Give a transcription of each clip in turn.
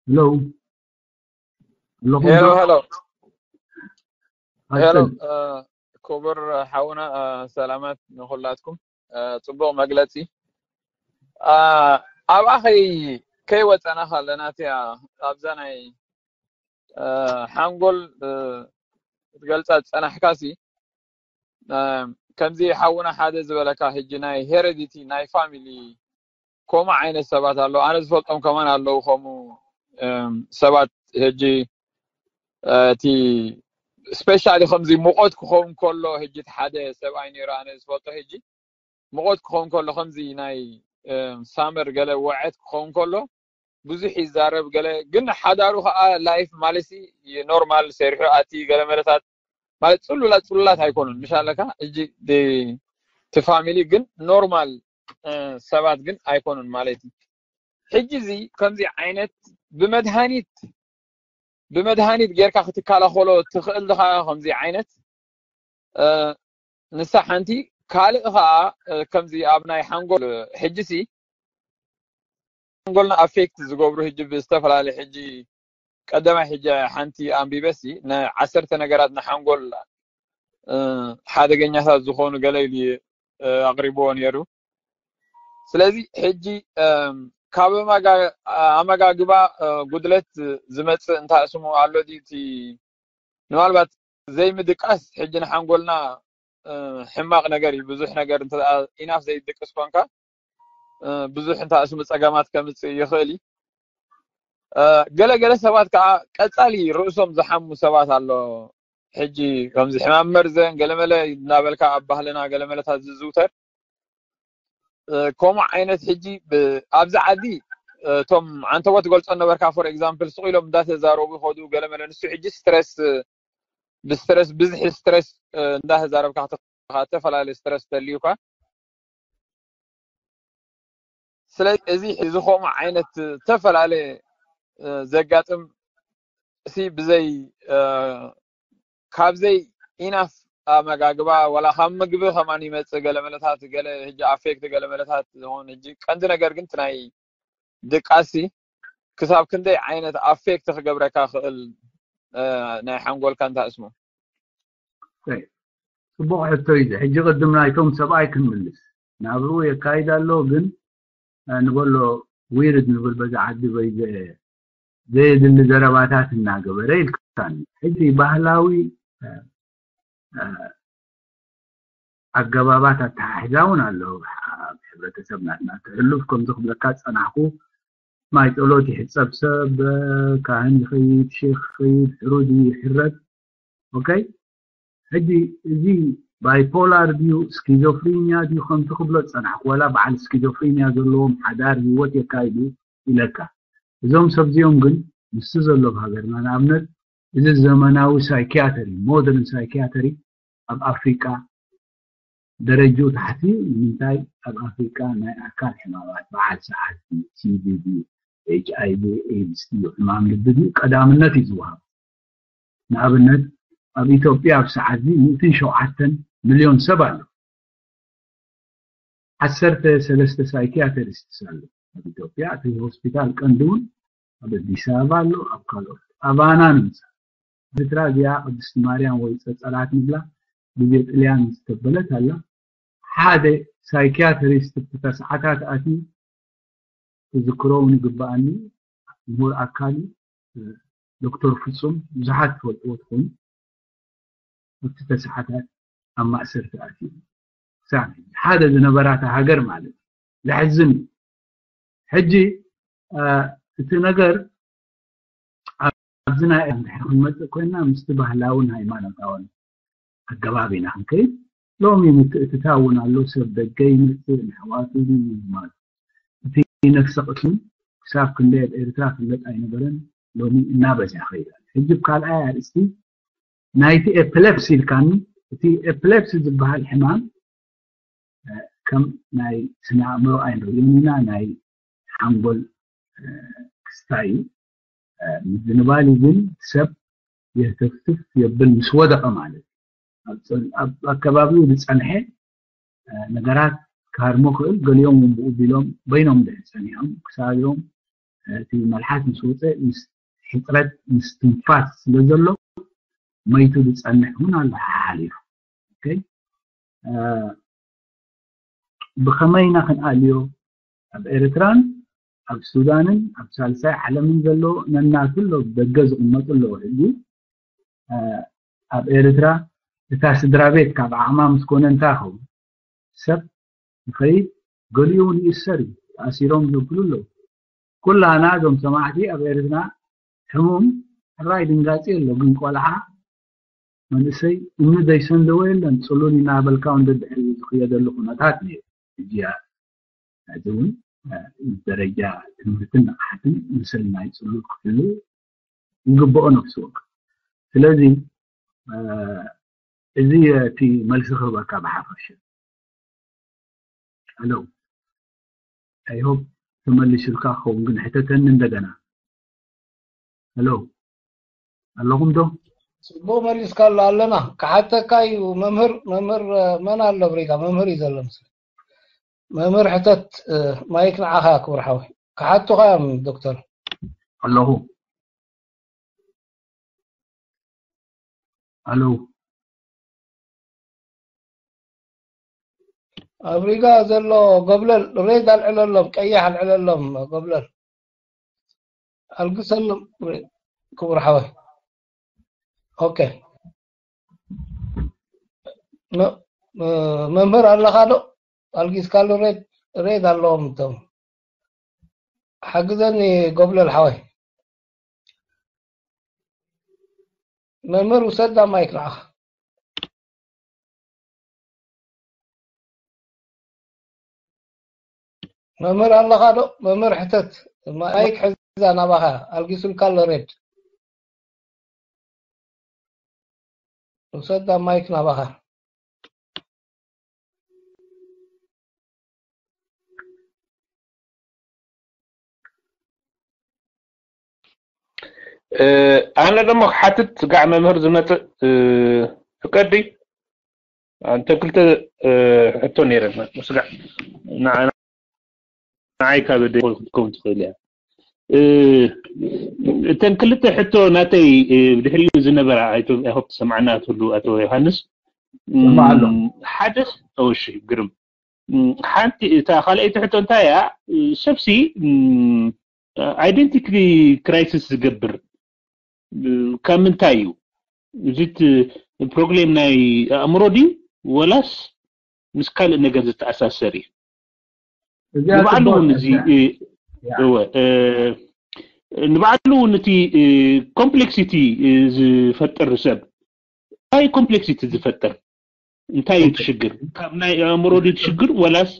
ሄሎ ኣለኹም ሄሎ ዶ? ሄሎ ሄሎ ቀጽል። እ፣ ክቡር ሓውና እ፣ ሰላማት ንኹላትኩም። እ፣ ጽቡቕ መግለጺ። እ፣ ኣብኣ ከይ ከይወጸና ከለና እቲኣ ኣብዛ ናይ እ፣ ሓንጎል እ፣ ክትገልጻ ዝጸናሕካሲ እ፣ ከምዚ ሓውና ሓደ ዝበለካ ሕጂ ናይ ሄሬዲቲ ናይ ፋሚሊ ከምኡ ዓይነት ሰባት ኣለዉ። ኣነ ዝፈልጦም ከማን ኣለዉ ከምኡ እም፣ ሰባት ሕጂ እ፣ እቲ ስፔሻሊ ከምዚ ሙቐት ክኸውን ከሎ ሕጂ እቲ ሓደ ሰብኣይ ነይሩ ኣነ ዝፈልጦ ሕጂ ሙቐት ክኸውን ከሎ ከምዚ ናይ እም፣ ሳመር ገለ ወዐት ክኸውን ከሎ ብዙሕ ይዛረብ ገለ ግን ሓዳሩ ከዓ ላይፍ ማለት ኖርማል ሰሪሑ ኣቲ ገለ መለታት ማለት ጽሉላት ጽሉላት ኣይኮኑን ምሽ ኣለካ ሕጂ እቲ ፋሚሊ ግን ኖርማል እ፣ ሰባት ግን ኣይኮኑን ማለት እዩ። ሕጂ እዚ ከምዚ ዓይነት ብመድሃኒት ብመድሃኒት ጌርካ ክትከላኸሎ ትኽእል ድኻ ከምዚ ዓይነት እ፣ ንሳ ሓንቲ ካልእ ኸዓ እ፣ ከምዚ ኣብ ናይ ሓንጎል ሕጂ ሲ ሓንጎልና ኣፌክት ዝገብሩ ሕጂ ብዝተፈላለየ ሕጂ ቀዳማይ ሕጂ ሓንቲ ኣንቢበሲ ንዓሰርተ ነገራት ንሓንጎል እ፣ ሓደገኛታት ዝኾኑ ገለ ኢሉ እ፣ ኣቕሪብዎ ነይሩ። ስለዚ ሕጂ እም፣ ካብ ኣመጋ- ኣመጋግባ እ፣ ጉድለት ዝመፅእ እንታይ ስሙ ኣሎ ድዩ እቲ ምናልባት ዘይምድቃስ ሕጂ ንሓንጎልና እ፣ ሕማቕ ነገር እዩ። ብዙሕ ነገር እንተ ኢናፍ ዘይድቅስ ኮንካ እ፣ ብዙሕ እንታይ ስሙ ፀገማት ከምፅእ ይኽእል እዩ። እ፣ ገለ ገለ ሰባት ከዓ ቀፃሊ ርእሶም ዝሓሙ ሰባት ኣሎ። ሕጂ ከምዚ ሕማም መርዘን ገለመለ እናበልካ ኣብ ባህልና ገለመለታት ዝዝውተር እ፣ ከምኡ ዓይነት ሕጂ ብ- ኣብዚ ዓዲ እ፣ እቶም ዓንተቦ ትገልጾ ነበርካ ፎር ኤግዛምፕል ስቕ ኢሎም እንዳተዛረቡ ይኸዱ ገለመለ ንሱ ሕጂ ስትረስ እ፣ ብስትረስ ብዝሒ ስትረስ እ፣ እንዳተዛረብካ ክተ- ዝተፈላለዩ ስትረስ ተልዩካ ስለዚ እዚ እዚ ከምኡ ዓይነት ዝተፈላለየ እ፣ ዘጋጥም ሲ ብዘይ እ፣ ካብዘይ ኢናፍ ኣመጋግባ ወላ ካብ ምግቢ ከማን ይመፅእ ገለ መለታት ገለ ሕጂ ኣፌክት ገለ መለታት ዝኸውን ሕጂ ቀንዲ ነገር ግን እቲ ናይ ድቃሲ ክሳብ ክንደይ ዓይነት ኣፌክት ክገብረካ ክእል እ፣ ናይ ሓንጎልካ እንታይ እስሙ ኦኬ። ጽቡቕ ሕቶ እዩ። ሕጂ ቅድም ናይቶም ሰብኣይ ክንምልስ ናብርኡ የካይድ ኣሎ ግን እ፣ ንበሎ ዊርድ ንብል በዛ ዓዲ ወይ ዘ- ዘየድሊ ዘረባታት እናገበረ ኢልካኒ። ሕጂ ባህላዊ እ፣ እ፣ ኣገባባት ኣተሓሕዛ እውን ኣሎ ኣብ ሕብረተሰብ ናትና ትሕሉፍ ከምዚ ክብለካ ዝጸናሕኩ ማይ ጸሎት ይሕጸብ ሰብ ካህን ይኸይድ ሼክ ይኸይድ ሕሩድ ይሕረድ ኦኬ ሕጂ እዚ ባይፖላር ድዩ ስኪዞፍሪኒያ ድዩ ከምቲ ክብሎ ዝጸናሕኩ ዋላ በዓል ስኪዞፍሪኒያ ዘለዎም ሓዳር ህይወት የካይዱ ኢለካ እዞም ሰብ እዚኦም ግን ምስቲ ዘሎ ኣብ ሃገርና ንኣብነት እዚ ዘመናዊ ሳይኪያተሪ ሞደርን ሳይኪያተሪ ኣብ ኣፍሪቃ ደረጅኡ ታሕቲ እዩ ንምንታይ ኣብ ኣፍሪቃ ናይ ኣካል ሕማማት በዓል ሰዓል ቲቢ ድዩ ኤች ኣይ ቪ ኤድስ ድዩ ሕማም ልቢ ድዩ ቀዳምነት እዩ ዝወሃብ ንኣብነት ኣብ ኢትዮጵያ ኣብ ሰዓት እዚ ሚእትን ሸውዓተን ሚልዮን ሰብ ኣሎ ዓሰርተ ሰለስተ ሳይኪያተሪስትስ ኣሎ ኣብ ኢትዮጵያ እቲ ሆስፒታል ቀንዲ እውን ኣብ ኣዲስ ኣበባ ኣሎ ኣብ ካልኦት ኣባና ንምፃ ኤርትራ እዚኣ ቅድስቲ ማርያም ወይ ፀፀላት ንብላ ግዜ ጥልያን ዝተበለት ኣላ ሓደ ሳይኪያትሪስት እቲ ተስዓታት ኣትዩ ክዝክሮ እውን ይግበኣኒ ምሁር ኣካል እዩ ዶክተር ፍፁም ብዙሓት ትፈልጥዎ ትኾኑ ኣብቲ ተስዓታት ኣብ ማእሰርቲ ኣትዩ ክሳብ ሓደ ዝነበራታ ሃገር ማለት እዩ ዘሕዝን እዩ ሕጂ እቲ ነገር ኣብዚ ናይ እንድሕር ክንመፅእ ኮይና ምስቲ ባህላውን ሃይማኖታውን ኣገባብ ኢና ክንከይድ ሎሚ ምትእትታ እውን ኣሎ ሰብ ደገ ይመፅእ ንሕዋቱ ማለት እቲ ነፍሰ ቅትሉ ክሳብ ክንደይ ኣብ ኤርትራ ፍለጥ ኣይነበረን ሎሚ እናበዝሐ ከይዳ ሕጂ ካልኣይ ኣርእስቲ ናይቲ ኤፕለፕሲ ኢልካኒ እቲ ኤፕለፕሲ ዝበሃል ሕማም ከም ናይ ስነ ኣእምሮ ኣይንርእዮን ኢና ናይ ሓንጎል ክስታይ እዩ ምዝንባል ግን ሰብ የህተፍትፍ የብል ምስ ወደቐ ማለት ኣብ ኣከባቢኡ ዝፀንሐ ነገራት ክሃርሞ ክእል ገሊኦም እውን ብኡ ቢሎም በይኖም ድሕር ፀኒሖም ክሳብ እዮም እቲ መልሓስ ምስ ወፀ ምስ ሕፅረት ምስ ትንፋስ ስለ ዘሎ መይቱ ዝፀንሕ እውን ኣሎ ሓሓሊፉ። ብኸመይ ኢና ክንኣልዮ? ኣብ ኤርትራን ኣብ ሱዳንን ኣብ ሳልሳይ ዓለምን ዘሎ ነናቱ ኣሎ፣ ደገ ዝቕመጡ ኣለዉ። ሕጂ ኣብ ኤርትራ እታ ስድራ ቤት ካብ ዓቕማ ምስ ኮነ እንታይ ይኸውን? ሰብ ይኸይድ፣ ገሊኡ እውን ይእሰር እዩ። ተኣሲሮም ዘብሉ ኣለዉ። ኩላና እዞም ሰማዕቲ ኣብ ኤርትራ ሕሙም ሕራይ ድንጋፂ ኣሎ፣ ግን ቆልዓ መንእሰይ እምኒ ዘይሰንደወ የለን። ፅሉል እናበልካ እውን ደድሕሪ ዝኽየደሉ ኩነታት ነይሩ። ሕጂ እዚ እውን ደረጃ ትምህርትን ንቕሓትን ምስል ናይ ፅሉል ክሕሉ ይግብኦ ነፍሲ ወከፍ። ስለዚ እዚ እቲ መልሲ ክህበካ ብሓፈሻ። ሄሎ፣ I hope ተመሊሱልካ ክኸውን፣ ግን ሕተተኒ እንደገና። ሄሎ፣ ኣለኹም ዶ? ጽቡቕ መሊስካ ኣሎ። ኣለና። ክሓተካ እዩ መምህር። መምህር መን ኣሎ? ብሪጋ መምህር እዩ ዘሎ። መምህር ሕተት። ማይክ ንዓኻ ክቡር ሓወይ። ክሓቱኻ እዮም ዶክተር። ኣለኹ። ኣሎ። ኣብ ሪጋ ዘሎ ጎብለል ሬድ ኣልዕለሎም፣ ቀይሕ ኣልዕለሎም። ጎብለል ኣልግሰሎም። ክቡር ሓወይ። ኦኬ። መምህር ኣለኻ ዶ? ኣልጊስካሉ? ሬድ ሬድ ኣለዎም እቶም። ሓግዘኒ ጎብለል ሓወይ። መምህር ውሰዳ ማይክ ንዓኻ። መምህር ኣለኻ ዶ? መምህር ሕተት። ማይክ ሕዛ ናባኻ። ኣልጊሱልካ ኣሎ ሬድ። ውሰዳ ማይክ ናባኻ። ኣነ ደሞ ክሓትት ስጋዕ መምህር ዝመፅእ ፍቀዲ። እንተ ክልተ ሕቶ ነይረን ስጋዕ ንዓይ ካብ ክትከውን ትኽእል እያ። እተን ክልተ ሕቶ ናተይ ብድሕሪኡ ዝነበራ ኣይሆፕ ትሰማዕና ትህሉ ኣቶ ዮሃንስ። ሓደ እሺ ግርም። ሓንቲ እታ ካልኣይቲ ሕቶ እንታይ እያ? ሰብሲ identity crisis ዝገብር ካብ ምንታይ እዩ? እዚ ፕሮብሌም ናይ ኣእምሮ ድዩ ወላስ ምስ ካልእ ነገር ዝተኣሳሰር እዩ? ንባዕሉ እውን እዚ ንባዕሉ እውን እቲ ኮምፕሌክሲቲ ዝፈጥር ሰብ እንታይ ኮምፕሌክሲቲ ዝፈጥር እንታይ እዩ ትሽግር? ካብ ናይ ኣእምሮ ድዩ ትሽግር ወላስ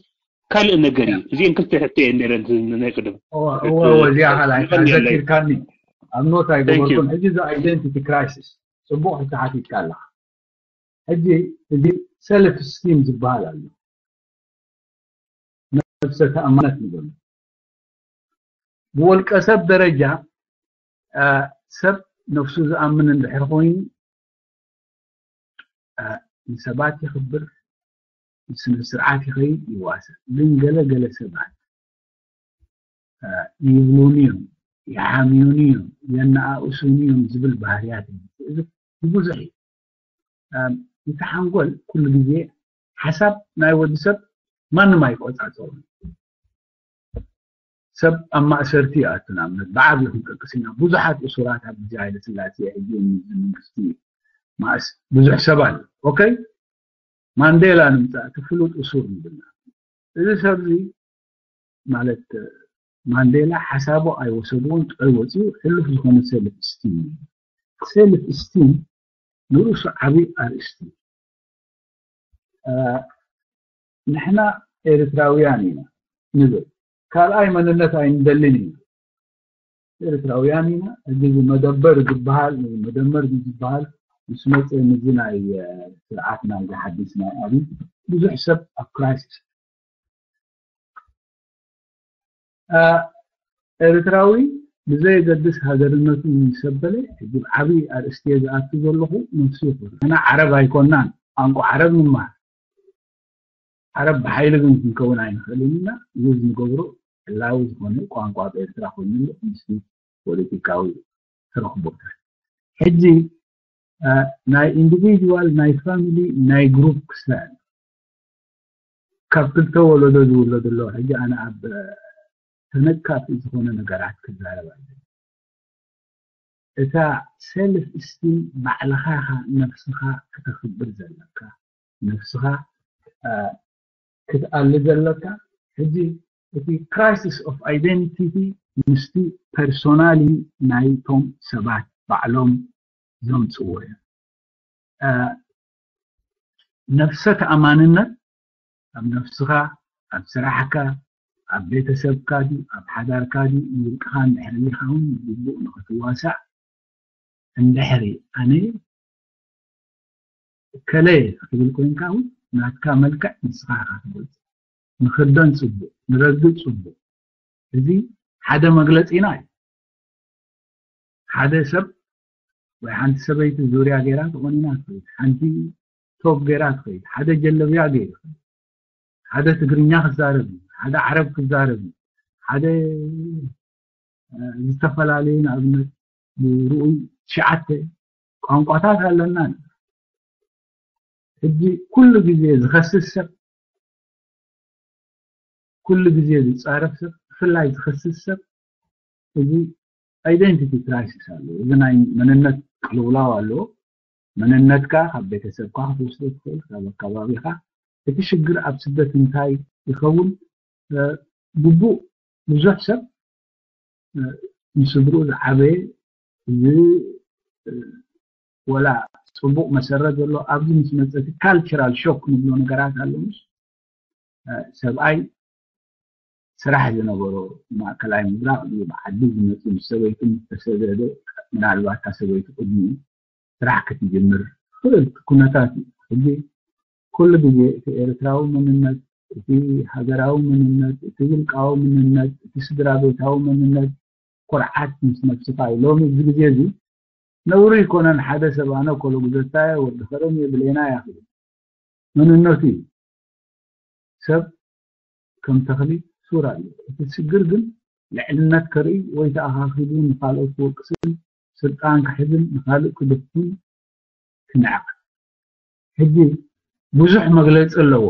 ካልእ ነገር እዩ? እዚአን ክልተ ሕቶ እየን ነይረን ናይ ቅድም። እወ እወ እወ እዚኣ ካልኣይ ዘኪርካኒ ኣብ ኖት ኣይገበርኩን። ሕጂ እዚ ኣይደንቲቲ ክራይሲስ ፅቡቕ ሕቶ ሓቲትካ ኣለኻ። ሕጂ እዚ ሰልፍ ስቲም ዝበሃል ኣሎ። ነብሰ ተኣማነት ንበሎ። ብወልቀ ሰብ ደረጃ ሰብ ነፍሱ ዝኣምን እንድሕር ኮይኑ ንሰባት የኽብር፣ ስነ ስርዓት ይኸይድ፣ ይዋሳእ። ግን ገለ ገለ ሰባት ይብሉኒ እዮም፣ ይሓምዩኒ እዮም፣ የነኣእሱኒ እዮም ዝብል ባህርያት ብዙሕ እዩ። እቲ ሓንጎል ኩሉ ግዜ ሓሳብ ናይ ወዲ ሰብ ማንም ኣይቆጻጸሩን። ሰብ ኣብ ማእሰርቲ ይኣቱ። ንኣብነት ብዓብዩ ክንጠቅስ ኢና፣ ብዙሓት እሱራት ኣብ ግዜ ሃይለ ስላሴ ሕጂ መንግስቲ ማእስ ብዙሕ ሰብ ኣሎ። ኦኬ፣ ማንዴላ ንምፃእ እቲ ፍሉጥ እሱር ንብልና። እዚ ሰብ እዚ ማለት ማንዴላ ሓሳቡ ኣይወሰድዎን፣ ጥዑይ ወፂኡ ሕሉፍ ዝኾነ ሰልፍ ስቲም። ሰልፍ ስቲም ንርእሱ ዓብዪ ኣርእስቲ። ንሕና ኤርትራውያን ኢና ንብል፣ ካልኣይ መንነት ኣይንደልን ኢና። ኤርትራውያን ኢና። ሕጂ እዚ መደበር ዝበሃል መደመር ዝበሃል ምስ መፀ፣ ምዚ ናይ ስርዓት ናይ ሓዲስ ናይ ኣብይ ብዙሕ ሰብ ኣብ ክራይሲስ። ኤርትራዊ ብዘየገድስ ሃገርነቱ ይሰበለ። ሕጂ ዓብዪ ኣርእስቲ ዝኣቱ ዘለኹ ነፍሲ ይኹን፣ ንሕና ዓረብ ኣይኮናን፣ ቋንቋ ዓረብ ንመሃር። ዓረብ ብሓይሊ ግን ክንከውን ኣይንኽእልን ኢና። እዚ ንገብሮ ዕላዊ ዝኾነ ቋንቋ ኣብ ኤርትራ ኮይኑ ኣሎ፣ ምስቲ ፖለቲካዊ ተረኽቦታት። ሕጂ፣ እ፣ ናይ ኢንዲቪድዋል፣ ናይ ፋሚሊ፣ ናይ ግሩፕ ክሳብ ካብ ክልተ ወለዶ ዝውለዱ ኣለዉ። ሕጂ ኣነ ኣብ፣ እ፣ ተነቃፊ ዝኾነ ነገራት ክዛረብ ኣይደልን። እታ ሰልፍ ስቲም ባዕልኻ ኢኻ ነፍስኻ ክተኽብር ዘለካ፣ ነፍስኻ፣ እ፣ ክትኣሊ ዘለካ። ሕጂ እቲ ክራይሲስ ኦፍ ኣይደንቲቲ ምስቲ ፐርሶናሊ ናይቶም ሰባት ባዕሎም ዘምጽዎ እዮም። እ፣ ነፍሰ ተኣማንነት ኣብ ነፍስኻ፣ ኣብ ስራሕካ፣ ኣብ ቤተሰብካ ድዩ፣ ኣብ ሓዳርካ ድዩ፣ ንውልቅኻ እንድሕር ኢልካ እውን ብግቡእ ንኽትዋሳእ እንድሕሪ ኣነ እከለ ክትብል ኮይንካ እውን ናትካ መልክዕ ንስኻ ኢኻ ትገልጾ። ንኽደን ጽቡቕ፣ ንረግጽ ጽቡቕ። እዚ ሓደ መግለጺና እዩ። ሓደ ሰብ ወይ ሓንቲ ሰበይቲ ዙርያ ገይራ ተቆኒና ትኸይድ፣ ሓንቲ ቶፕ ገይራ ትኸይድ፣ ሓደ ጀለብያ ገይሩ ይኸይድ፣ ሓደ ትግርኛ ክዛረብ እዩ፣ ሓደ ዓረብ ክዛረብ እዩ፣ ሓደ፣ እ፣ ዝተፈላለዩ ንኣብነት ብርኡይ ትሽዓተ ቋንቋታት ኣለና። ሕጂ ኩሉ ግዜ ዝኸስስ ሰብ፣ ኩሉ ግዜ ዝጻረፍ ሰብ፣ ብፍላይ ዝኸስስ ሰብ፣ እዚ ኣይደንቲቲ ክራይሲስ ኣሎ። እዚ ናይ መንነት ቅልውላው ኣሎ። መንነትካ ካብ ቤተሰብካ ክትወስዶ ትኽእል፣ ካብ ኣከባቢኻ። እቲ ሽግር ኣብ ስደት እንታይ ይኸውን? እ፣ ግቡእ ብዙሕ ሰብ፣ እ፣ ንስድርኡ ዝዓበየ፣ እዚ፣ እ፣ ወላ ጽቡቕ መሰረት ዘሎ፣ ኣብዚ ምስ መጸ እቲ ካልቸራል ሾክ ንብሎ ነገራት ኣሎ። ምስ፣ እ፣ ሰብኣይ ስራሕ ዝነበሮ ማእከላይ ምብራቕ ድዩ ብዓዲ ዝመጽእ ምስ ሰበይቱ ምስ ተሰደደ፣ ምናልባት እታ ሰበይቱ ቅድሚኡ ስራሕ ክትጅምር ትኽእል ኩነታት እዩ። ሕጂ ኩሉ ግዜ እቲ ኤርትራዊ መንነት፣ እቲ ሃገራዊ መንነት፣ እቲ ውልቃዊ መንነት፣ እቲ ስድራ ቤታዊ መንነት፣ ኩርዓት ምስ ነብስኻ እዩ። ሎሚ እዚ ግዜ እዚ ነውሪ ኣይኮነን። ሓደ ሰብ ኣነ ኮሎ ጉዘታ እየ፣ ወዲ ከረን እየ፣ ብሌና እያ ክብል መንነቱ እዩ። ሰብ ከም ተኽሊ ሱር ኣሎ። እቲ ሽግር ግን ልዕልነት ከርኢ ወይ ተኣኻኺቡ ንኻልኦት ክወቅስን ስልጣን ክሕዝን ንኻልእ ክድፍን ክነዕቕ። ሕጂ ብዙሕ መግለጺ ኣለዎ።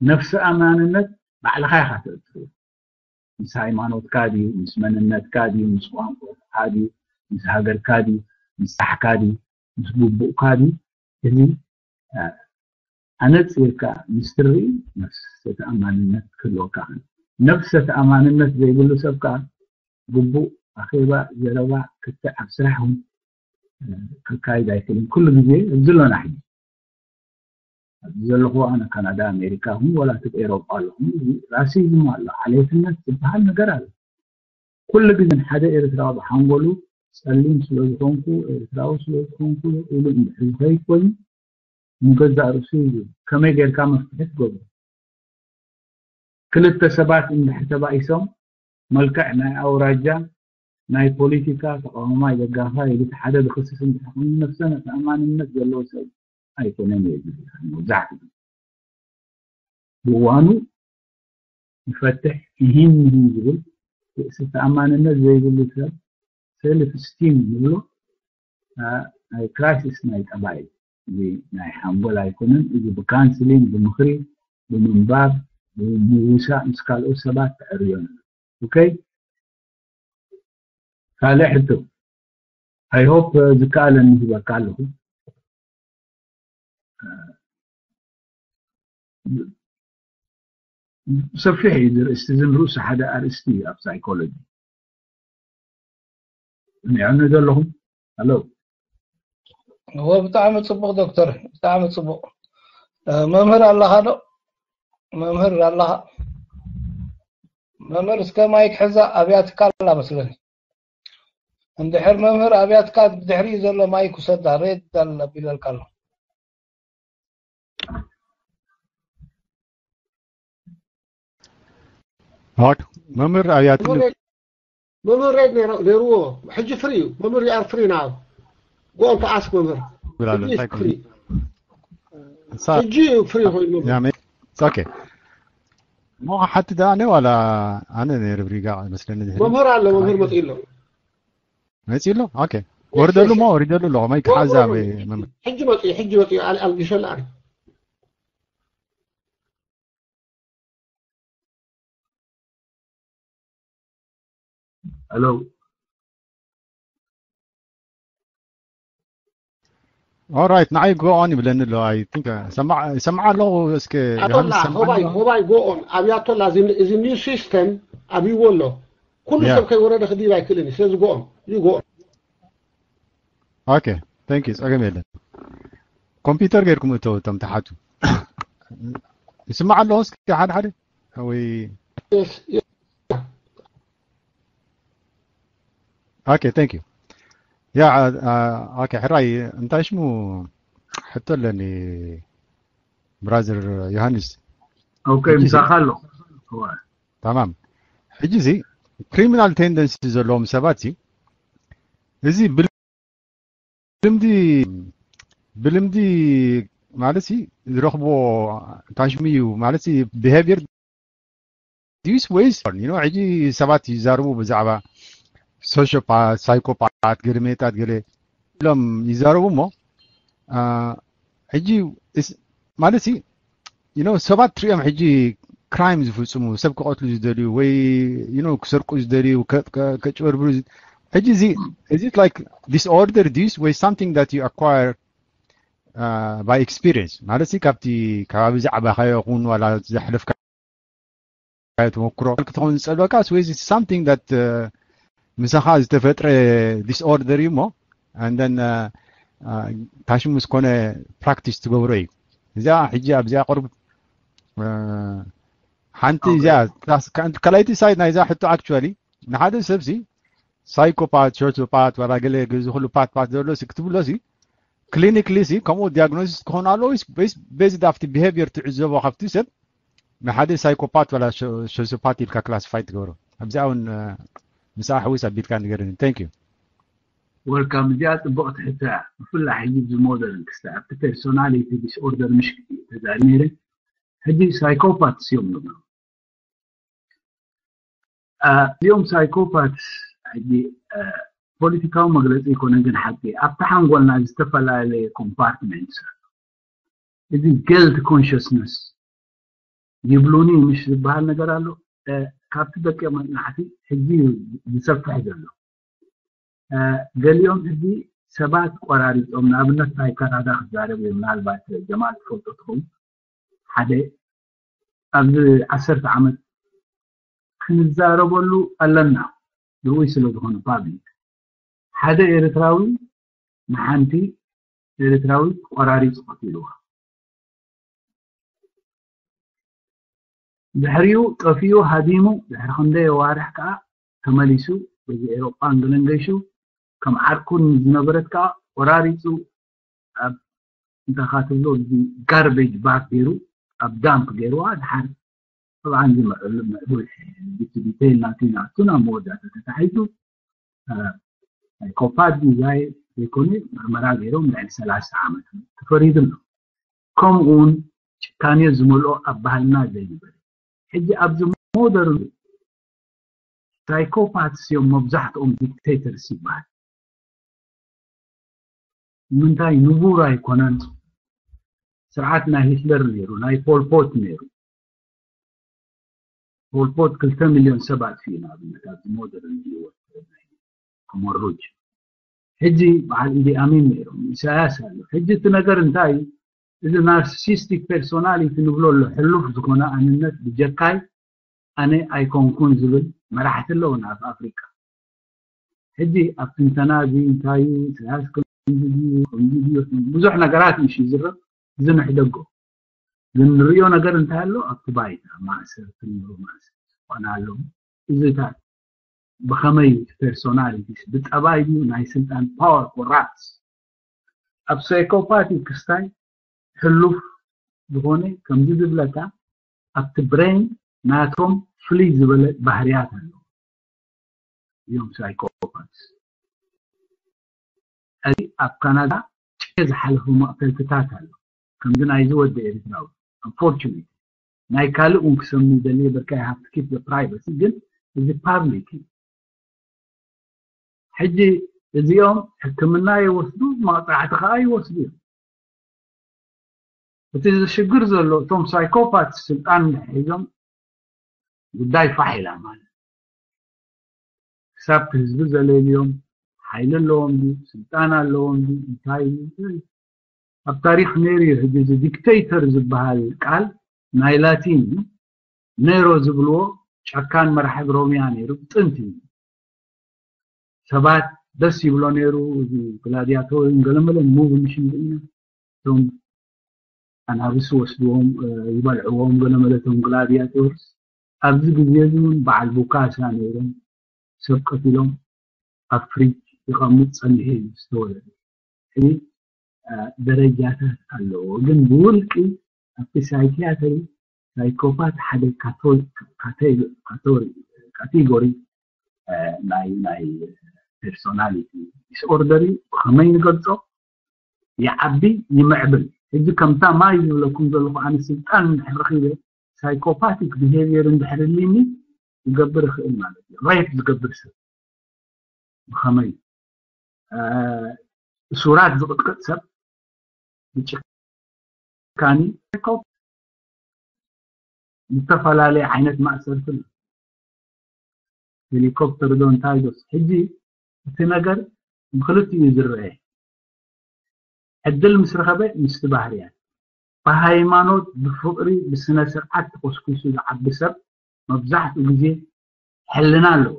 ነፍሲ ኣማንነት ባዕልኻ ኢኻ ተእትዎ። ምስ ሃይማኖትካ ድዩ፣ ምስ መንነትካ ድዩ፣ ምስ ቋንቋኻ ድዩ፣ ምስ ሃገርካ ድዩ፣ ምስ ስራሕካ ድዩ፣ ምስ ግቡእካ ድዩ፣ እዚ፣ እ፣ ኣነጺርካ ምስ ትርኢ ነፍሰ ተኣማንነት ክህልወካ። ነፍሰ ተኣማንነት ዘይብሉ ሰብ ከኣ ግቡእ ኣኼባ፣ ዘረባ፣ ክትዕ ኣብ ስራሕ እውን፣ እ፣ ከካይድ ኣይክእልን። ኩሉ ግዜ ኣብዚ ኣሎና ሕጂ። ኣብዚ ዘለኹ ኣነ ካናዳ፣ ኣሜሪካ ይኹን ዋላ እቲ ኤሮጳ ኣለኹም፣ እዚ ራሲዝም ኣሎ፣ ዓሌትነት ዝበሃል ነገር ኣሎ። ኩሉ ግዜ ሓደ ኤርትራዊ ብሓንጎሉ ጸሊም ስለ ዝኾንኩ፣ ኤርትራዊ ስለ ዝኾንኩ ኢሉ እንድሕር ዝኸይድ ኮይኑ፣ ንገዛእ ርእሱ እዩ። ከመይ ጌርካ መፍትሒ ትገብሮ? ክልተ ሰባት እንድሕር ተባኢሶም፣ መልክዕ ናይ ኣውራጃ፣ ናይ ፖሊቲካ፣ ተቃዋማይ፣ ደጋፋይ ኢሉ እቲ ሓደ ዝኽስስ እንድሕር ኮይኑ፣ ነፍሰ ተኣማንነት ዘለዎ ሰብ ኣይኮነን እየ ዝብል መብዛሕትኡ ግዜ። ብእዋኑ ይፈትሕ፣ ይሂን ይሂን ዝብል ርእሰ ተኣማንነት ዘይብሉ ሰብ፣ ሰልፍ ስቲም ንብሎ፣ እ፣ ናይ ክራይሲስ ናይ ጠባይ፣ እዚ ናይ ሓንጎል ኣይኮነን። እዚ ብካንስሊንግ፣ ብምኽሪ፣ ብምንባብ፣ ብምውሳእ ምስ ካልኦት ሰባት ተዕርዮ። ኦኬ? ካልእ ሕቶ። I hope፣ እ፣ ዝከኣለኒ ሂበካ ኣለኹ። እ፣ ሰፊሕ እዩ እዚ ርእስቲ፣ እዚ ንርእሱ ሓደ ኣርእስቲ እዩ ኣብ ሳይኮሎጂ። ንዕኑ ዘለኹም። ኣሎ። እወ፣ ብጣዕሚ ጽቡቕ ዶክተር፣ ብጣዕሚ ጽቡቕ። እ፣ መምህር ኣለኻ ዶ? መምህር ኣለኻ? መምህር እስከ ማይክ ሕዛ ኣብያትካ ኣላ መስለኒ። እንድሕር መምህር ኣብያትካ ብድሕሪኡ ዘሎ ማይክ ውሰዳ፣ ሬድ ኣቢለልካ ኣሎ። ኦኬ፣ መምህር ኣብያትኒ። መምህር ሬድ፣ መምህር ሬድ ነይሩ-፣ ነይርዎ። ሕጂ ፍሪ እዩ። መምህር you are free now. Go on to ask መምህር። ይብላሉ፣ ሕጂ እንታይ ፍሪ። ክብል? ሳ-፣ ሕጂ ፍሪ ኮይኑ መምህር። ያ፣ ሜ-፣ ኦኬ። እሞ ሓቲ ደኣ ነ ዋላ ኣነ ነይረ ብሪጋ መስለኒ ድሕሪ መምህር ኣሎ። መምህር መጽኡ ኣሎ። መጺ ኣሎ። ኦኬ፣ ወርደሉ እሞ ወሪደሉ ኣሎ። ማይክ ሓዛ መምህር። ሕጂ መጽኡ፣ ሕጂ መጽኡ። ኣል ኣልግሸላ ኣሪ ሄሎ። All right, ንዓይ go on ይብለኒ ኣሎ። I think ሰማዕ ሰማዕ ኣለኹ። እስከ ኣቶላ ሆባይ ሆባይ go on ኣብያቶላ እዚ new system ኣብይዎ ኣሎ። ኩሉ ሰብ ከይወረደ ክድይብ ኣይክእልን እዩ። ስለዚ go on you go on። Okay, thank you። ጸገም የለን። ኮምፒውተር ገይርኩም እተው እቶም ተሓቱ። ይስማዕ ኣለኹ። እስኪ ሓደ ሓደ ወይ Okay, thank you። ያ okay፣ ሕራይ እንታይ ሽሙ ሕቶ ኣለኒ ብራዘር ዮሃንስ። Okay፣ ምሳኻ ኣሎ። ተማም። ሕጂ እዚ criminal tendency ዘለዎም ሰባት እዚ ብልምዲ ብልምዲ ማለት ዝረኽቦ ታሽሚ እዩ ማለት behavior ዲስ ወይስ you know ሕጂ ሰባት ይዛረቡ ብዛዕባ sociopath፣ psychopath፣ ገለ ሜታት ገለ ኢሎም ይዛረቡ እሞ ሕጂ ማለት you know ሰባት ትሪኦም ሕጂ crime ዝፍጽሙ ሰብ ክቐትሉ ዝደልዩ ወይ you know ክሰርቁ ዝደልዩ ከጭበርብሩ ሕጂ እዚ is it like disorder this ወይ something that you acquire by experience ማለት ካብቲ ከባቢ ዛዕባኻዮ ኹን ዋላ ዘሕለፍካ ተመክሮ ክትኸውን ዝጸልወካ ወይ something that ምሳኻ ዝተፈጥረ disorder እዩ እሞ and then ታሽሙ ምስ ኮነ practice ትገብሮ እዩ። እዚኣ ሕጂ ኣብዚኣ ቅርብ ሓንቲ እዚኣ ካልኣይቲ side ናይዛ ሕቶ actually ንሓደ ሰብሲ psychopath፣ sociopath ዋላ ገለ እዚ ኩሉ path path ዘሎ ሲ ክትብሎ ሲ clinically ሲ ከምኡ diagnosis ክኾን ኣለዎ ወይስ based ኣብቲ behavior ትዕዘቦ ካብቲ ሰብ ንሓደ psychopath ዋላ sociopath ኢልካ classify ትገብሮ? ኣብዚኣ እውን ምስ ኣሕውስ ኣቢልካ ንገርኒ። Thank you። Welcome። እዚኣ ጽቡቕቲ ሕቶ እያ። ብፍላይ ሕጂ ኣብዚ modern ክስታይ ኣብቲ personality disorder ምሽ ተዛሪ ነይረ። ሕጂ psychopaths እዮም ንብሎም። እዚኦም psychopaths ሕጂ ፖለቲካዊ መግለፂ ኣይኮነን፣ ግን ሓቂ ኣብቲ ሓንጎልና ዝተፈላለየ compartments ኣሎ። እዚ guilt consciousness ይብሉኒ ምሽ ዝበሃል ነገር ኣሎ። ካብቲ ደቂ መናሕቲ ሕጂ ዝሰፍሕ ዘሎ ገሊኦም ሕጂ ሰባት ቆራሪፆም፣ ንኣብነት ናይ ካናዳ ክዛረብ እዩ። ምናልባት ጀማል ትፈልጦ ትኸውን። ሓደ ኣብዚ ዓሰርተ ዓመት ክንዛረበሉ ኣለና፣ ርኡይ ስለ ዝኾነ public። ሓደ ኤርትራዊ ንሓንቲ ኤርትራዊት ቆራሪፁ ቀቲልዋ። ድሕሪኡ ጠፊኡ ሃዲሙ፣ ድሕሪ ክንደይ ኣዋርሕ ከዓ ተመሊሱ። በዚ ኤሮጳ እንግለን ገይሹ ከም ዓርኩ ዝነበረት ከዓ ቆራሪፁ ኣብ እንታይ ትብሎ garbage bag ገይሩ ኣብ dump ገይርዋ። ድሓር ጠብዓን ዝምዕሉ ምዕቡል detail ናቱ ይንኣቱ ናብ መወዳእታ ተታሒዙ psychopath ድዩ ዘይኮነ ምርመራ ገይሮም ልዕሊ ሰላሳ ዓመት ተፈሪዱ ኣሎ። ከምኡ እውን ጭካኔ ዝመልኦ ኣብ ባህልና ዘይንበል። ሕጂ ኣብዚ modern psychopaths እዮም መብዛሕትኦም dictators ይበሃል። ንምንታይ ንቡር ኣይኮነን? ስርዓት ናይ ሂትለር ነይሩ፣ ናይ ፖል ፖት ነይሩ። ፖል ፖት ክልተ ሚልዮን ሰብ ኣጥፊኡ ንኣብነት ኣብዚ modern ህይወት ኮሞሩጅ። ሕጂ በዓል ኢዲ ኣሚን ነይሮም፣ ኢሳያስ ኣሎ። ሕጂ እቲ ነገር እንታይ እዩ? እዚ narcissistic personality ንብሎ ኣሎ፣ ሕሉፍ ዝኾነ ኣንነት ብጀካይ ኣነ ኣይኮንኩን ዝብል መራሕቲ ኣለውና ኣብ ኣፍሪቃ። ሕጂ ኣብ ትንተና እዚ እንታይ እዩ ኢሳያስ ከምዚ ድዩ ከምዚ ድዩ ብዙሕ ነገራት ምሽ ይዝረብ። እዚ ንሕደጎ ግን ንሪኦ ነገር እንታይ ኣሎ ኣብቲ ባይታ ማእሰር ትንብሩ ማእሰር ዝኾነ ኣለዉ። እዚታት ብኸመይ personalities ብጠባይ ድዩ ናይ ስልጣን power corrupts ኣብ psychopathic ክስታይ ሕሉፍ ዝኾነ ከምዚ ዝብለካ ኣብቲ brain ናቶም ፍልይ ዝበለ ባህርያት ኣለዉ እዮም psychopaths። እዚ ኣብ ካናዳ ጭ ዝሓለፉ መቕተልትታት ኣሎ ከምዚ ናይዚ ወዲ ኤርትራዊ unfortunately ናይ ካልእ እውን ክሰሚ ደልየ በርካ you have to keep the privacy ግን እዚ public እዩ። ሕጂ እዚኦም ሕክምና ይወስዱ፣ መቕፃዕቲ ከዓ ይወስዱ እዮም። እቲ ዝሽግር ዘሎ እቶም ሳይኮፓት ስልጣን ሒዞም ጉዳይ ፋሕ ኢላ ማለት ክሳብ ህዝቢ ዘለልዮም ሓይሊ ኣለዎም ድዩ ስልጣን ኣለዎም ድዩ እንታይ እዩ? ኣብ ታሪክ ነይሩ እዩ። ሕጂ እዚ ዲክቴተር ዝበሃል ቃል ናይ ላቲን እዩ። ኔሮ ዝብልዎ ጨካን መራሒ ሮሚያ ነይሩ ጥንቲ እዩ። ሰባት ደስ ይብሎ ነይሩ። እዚ ግላዲያቶር ገለመለ ሙቭ ምሽን ኢና እቶም ኣናብስ ወስድዎም ይበልዕዎም ገለመለ እቶም ግላዲያቶርስ። ኣብዚ ግዜ እዚ እውን በዓል ቡካሳ ነይሮም። ሰብ ቀቲሎም ኣብ ፍሪጅ ይቐምጥ ጸኒሑ እዩ ዝተወለደ። እዚ ደረጃታት ኣለዎ። ግን ብውልቂ ኣብቲ ሳይኪያትሪ ሳይኮፓት ሓደ ካቴጎሪ ናይ ናይ ፐርሶናሊቲ ዲስኦርደር እዩ። ብኸመይ ንገልጾ? ይዓቢ ይምዕብል። ሕጂ ከምታ ማይ ዝብለኩም ዘለኹ ኣነ ስልጣን እንድሕር ረኺበ ሳይኮፓቲክ ቢሄቪየር እንድሕር ሊኒ ይገብር ይኽእል ማለት እዩ። ሬፕ ዝገብር ሰብ ብኸመይ እሱራት ዝቕጥቅጥ ሰብ ብጭካኒ ዝተፈላለየ ዓይነት ማእሰርቲ ኣሎ። ሄሊኮፕተር ዶ እንታይ ዶስ ሕጂ እቲ ነገር ብክልቲኡ እዩ ዝረአ። ዕድል ምስ ረኸበ ምስቲ ባህርያት ብሃይማኖት ብፍቕሪ ብስነ ስርዓት ተኾስኩሱ ዝዓቢ ሰብ መብዛሕትኡ ግዜ ሕልና ኣለዎ።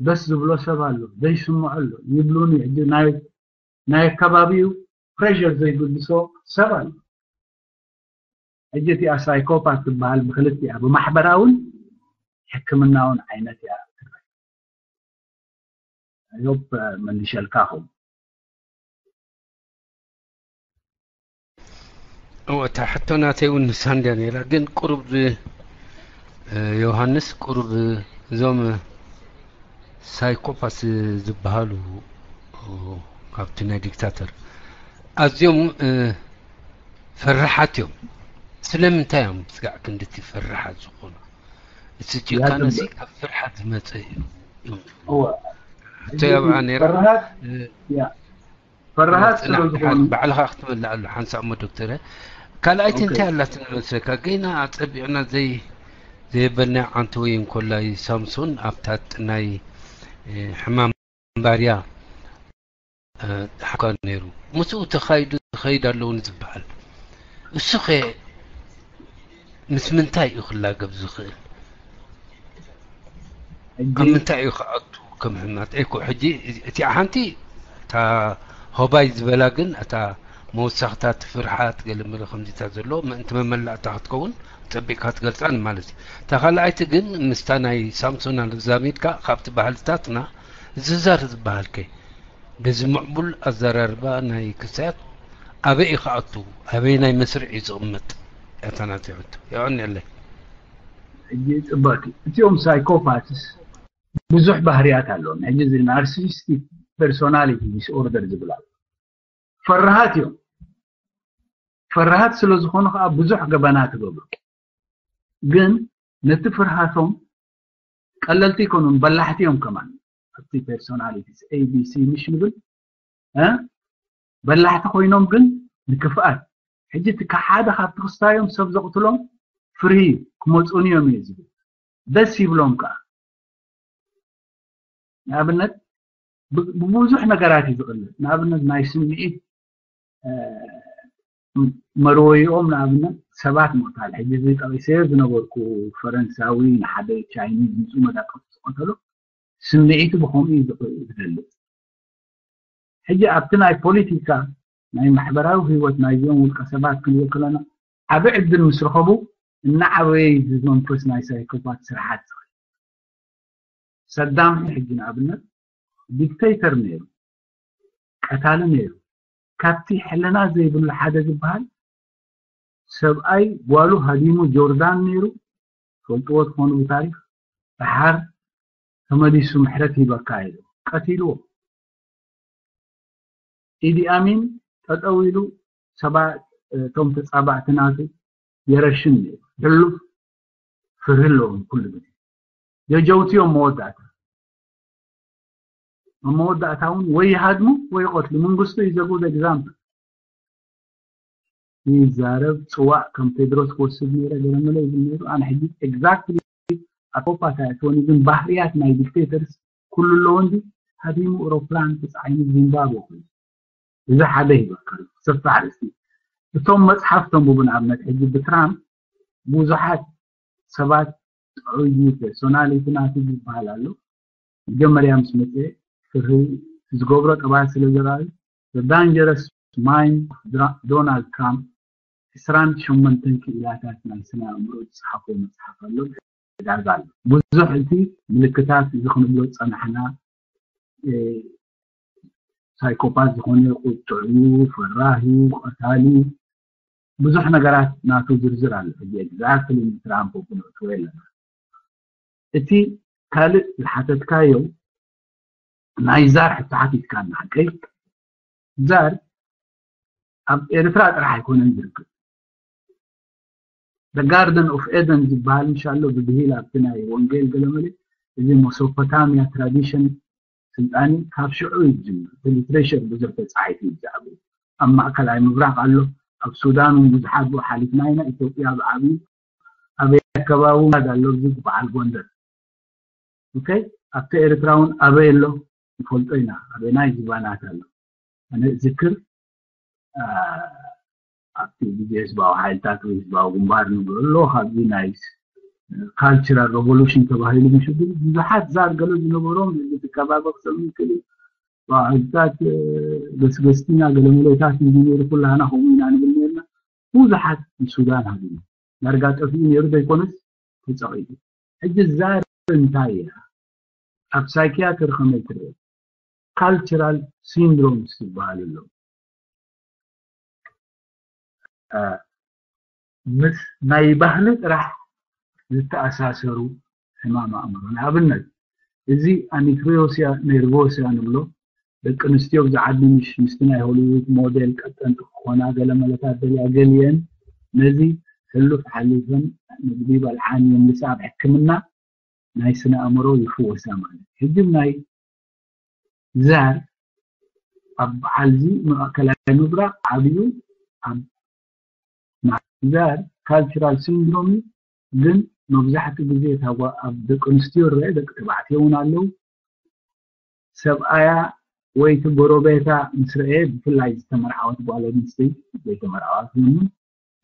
ደስ ዝብሎ ሰብ ኣሎ ዘይስምዖ ኣሎ ይብሉኒ። ሕጂ ናይ ኣከባቢኡ ፕሬር ዘይግድሶ ሰብ ኣሎ። ሕጂ እቲኣ ሳይኮፓት ትበሃል ብክልቲኣ ብማሕበራውን ሕክምናውን ዓይነት እያ ትረአ። ዮብ መሊሸልካ ኹም እወ እታ ሕቶ ናተይ እውን ንሳ እንድያ ነይራ ግን ቁሩብ ዮሃንስ ቁሩብ እዞም ሳይኮፓስ ዝበሃሉ ካብቲ ናይ ዲክታተር ኣዝዮም ፈራሓት እዮም። ስለምንታይ እዮም ስጋዕ ክንድቲ ፈራሓት ዝኾኑ? እቲ ጭካነሲ ካብ ፍርሓት ዝመፀ እዩ። እወ ሕቶ ያብዓ ነይራ። ፈራሃት ያ ፈራሃት ስለ ዝኾኑ ባዕልኻ ክትመልእ ኣሎ ሓንሳእ እሞ ዶክተረ። ካልኣይቲ እንታይ ኣላትኒ መስለካ? ገና ኣፀቢቕና ዘይ ዘየበልናዮ ዓንተወይ እንኮላይ ሳምሶን ኣብታ ናይ ሕማም ባርያ ሓኳ ነይሩ። ምስኡ ተኻይዱ ዝኸይድ ኣለዉ ንዝበሃል እሱ ኸ ምስ ምንታይ እዩ ክላገብ ዝኽእል? ኣብ ምንታይ እዩ ክኣቱ? ከም ሕማት እኮ ሕጂ እቲኣ ሓንቲ እታ ሆባይ ዝበላ ግን እታ መወሳኽታ ትፍርሓት ገለ መለ ከምዚታት ዘሎ ምእንቲ መመላእታ ክትከውን ጸቢቕካ ትገልጻ ማለት እዩ። እታ ካልኣይቲ ግን ምስታ ናይ ሳምሶን ኣዛሚድካ ካብቲ ባህልታትና ዝዛር ዝበሃል ከ በዚ ምዕቡል ኣዘራርባ ናይ ክስያት ኣበይ እዩ ክኣቱ? ኣበይ ናይ መስርዕ እዩ ዝቕመጥ? እታ ናተይ ሕቶ። የቐንየለይ። ሕጂ ጽቡቕ እቲኦም ሳይኮፓትስ ብዙሕ ባህርያት ኣለዎም። ሕጂ እዚ ናርሲሲስቲክ ፐርሶናሊቲ ዲስኦርደር ዝብል ኣሎ። ፈራሃት እዮም። ፈራሃት ስለ ዝኾኑ ከዓ ብዙሕ ገበናት ይገብሩ። ግን ነቲ ፍርሃቶም ቀለልቲ ኣይኮኑን፣ በላሕቲ እዮም ከማን። ኣብቲ ፐርሶናሊቲስ ኤ ቢ ሲ ምሽ ንብል በላሕቲ ኮይኖም ግን ንክፍኣት ሕጂ እቲ ሓደ ካብቲ ክስታዮም ሰብ ዘቕትሎም ፍርሂ ክመፁኒ እዮም እዩ ዝብል። ደስ ይብሎም ከዓ ንኣብነት ብብዙሕ ነገራት እዩ ዝቕልል። ንኣብነት ናይ ስምዒት መርወይኦም ንኣብነት ሰባት ምቕታል። ሕጂ እዚ ጠቒሰዮ ዝነበርኩ ፈረንሳዊ ንሓደ ቻይኒዝ ንፁ መዳቀቱ ዝቐተሎ ስምዒቱ ብከምኡ እዩ ዝገልፅ። ሕጂ ኣብቲ ናይ ፖለቲካ ናይ ማሕበራዊ ህይወት ናይዚኦም ውልቀ ሰባት ክንብል ከለና ዓቢ ዕድል ምስ ረኸቡ እናዓበየ እዩ ዝመንፈስ ናይ ሳይኮፓት ስርሓት ዝኸይድ። ሰዳም ሕጂ ንኣብነት ዲክተይተር ነይሩ፣ ቀታሊ ነይሩ። ካብቲ ሕልና ዘይብሉ ሓደ ዝበሃል ሰብኣይ ጓሉ ሃዲሙ ጆርዳን ነይሩ፣ ፈልጥዎ ትኾኑ ብታሪክ። ደሓር ተመሊሱ ምሕረት ሂበካ ኢሉ ቀቲልዎ። ኢዲ ኣሚን ጠጠው ኢሉ ሰባ እቶም ተጻባእቲ ናቱ የረሽን ነይሩ። ሕሉፍ ፍርሂ ኣለዎም ኩሉ ግዜ። ጀጀውቲ እዮም መወዳእታ። ኣብ መወዳእታ እውን ወይ ይሃድሙ ወይ ይቐትሉ። መንግስቱ is a good example። ይዛረብ ጽዋእ ከም ቴድሮስ ክወስድ ነይረ ገለመለ ይብል ነይሩ። ኣነ ሕጂ exactly ኣቶፓት ኣይትወኒ ግን ባህርያት ናይ ዲክቴተርስ ኩሉ ኣለዎ እንዲ ሃዲሙ ኤሮፕላን ተጻዒኑ ዚምባብወ ኮይኑ እዚ ሓደ ይበካ ሰፊሕ ኣርእስቲ። እቶም መጽሓፍ ተንብቡ ንኣብነት ሕጂ ብትራምፕ ብዙሓት ሰባት ጥዑይ ፐርሶናሊቲ ናቱ ዝበሃል ኣሎ። መጀመርያ ምስ መጽኤ ፍርሂ ዝገብሮ ጠባይ ስለ ዘርኣዩ the dangerous mind of Donald Trump ዕስራን ሸሞንተን ክኢላታት ናይ ስነ ኣእምሮ ዝጸሓፎ መጽሓፍ ኣሎ። ዕዳጋ ኣሎ። ብዙሕ እቲ ምልክታት እዚ ክንብሎ ዝጸናሕና ሳይኮፓት ዝኾነ ቁጥዑ፣ ፈራሂ፣ ቀታሊ ብዙሕ ነገራት ናቱ ዝርዝር ኣሎ። ሕጂ exactly ንትራምፕ እውን እትወ ኣለና። እቲ ካልእ ዝሓተትካዮ ናይ ዛር ሕቶ ሓቲትካና ሓቀይ ዛር ኣብ ኤርትራ ጥራሕ ኣይኮነን ዝርከብ። The Garden of Eden ዝበሃል ምሻሎ ብብሂል ኣብቲ ናይ ወንጌል ገለመለ እዚ ሞሶፖታሚያ ትራዲሽን ስልጣኒ ካብ ሽዑ ይጅምር። እቲ ሊትሬቸር ብዙሕ ተጻሒፉ እዩ ብዛዕባ ኣብ ማእከላይ ምብራቕ ኣሎ። ኣብ ሱዳን እውን ብዙሓት ብኡ ሓሊፍና ኢና። ኢትዮጵያ ብዓብዩ ኣበይ ኣከባቢ ኣሎ እዚ በዓል ጎንደር okay ኣብቲ ኤርትራ እውን ኣበይ ኣሎ ንፈልጦ ኢና። ኣበናይ ዝባናት ኣሎ ኣነ ዝክር ኣብቲ ግዜ ህዝባዊ ሓይልታት ወይ ህዝባዊ ግንባር ንብሎ ኣሎ ካብዚ ናይ ካልቸራል ሬቮሉሽን ተባሂሉ ምሽዱ ብዙሓት ዛር ገለ ዝነበሮም ዝትከባበ ክሰሙ ይክእል ሓይልታት ገስገስቲና ገለ መለታት እንዲ ነይሩ ኩላህና ከምኡ ኢና ንብል ነርና። ብዙሓት ንሱዳን ሃዲሙ ዳርጋ ጠፊኡ ነይሩ ዘይኮነስ ተፀቒጡ። ሕጂ ዛር እንታይ እያ? ኣብ ሳይኪያትር ከመይ ትርአ? ካልቸራል ሲንድሮምስ ዝበሃል ኣሎ። ምስ ናይ ባህሊ ጥራሕ ዝተኣሳሰሩ ሕማም ኣእምሮ። ንኣብነት እዚ ኣኒክሪዮስያ ኔርቮስያ ንብሎ ደቂ ኣንስትዮ ብዝዓቢ ምሽ ምስቲ ናይ ሆሊውድ ሞዴል ቀጠንቲ ክኾና ገለ መለታት ደልያ ገሊአን ነዚ ሕሉፍ ሓሊፈን ምግቢ በልዓን እዮም ምስ ኣብ ሕክምና ናይ ስነ ኣእምሮ ይፍወሳ ማለት ሕጂ ናይ ዛር ኣብ በዓልዚ ማእከላይ ምብራቕ ዓብዩ ኣብ ዛር ካልቸራል ሲንድሮም ግን መብዛሕትኡ ግዜ ኣብ ደቂ ኣንስትዮ ረአ ደቂ ተባዕትዮ እውን ኣለዉ ሰብኣያ ወይ እቲ ጎረቤታ ምስ ረአየ ብፍላይ ዝተመርዓወት ጓል ኣንስተይቲ ዘይተመርዓወት እውን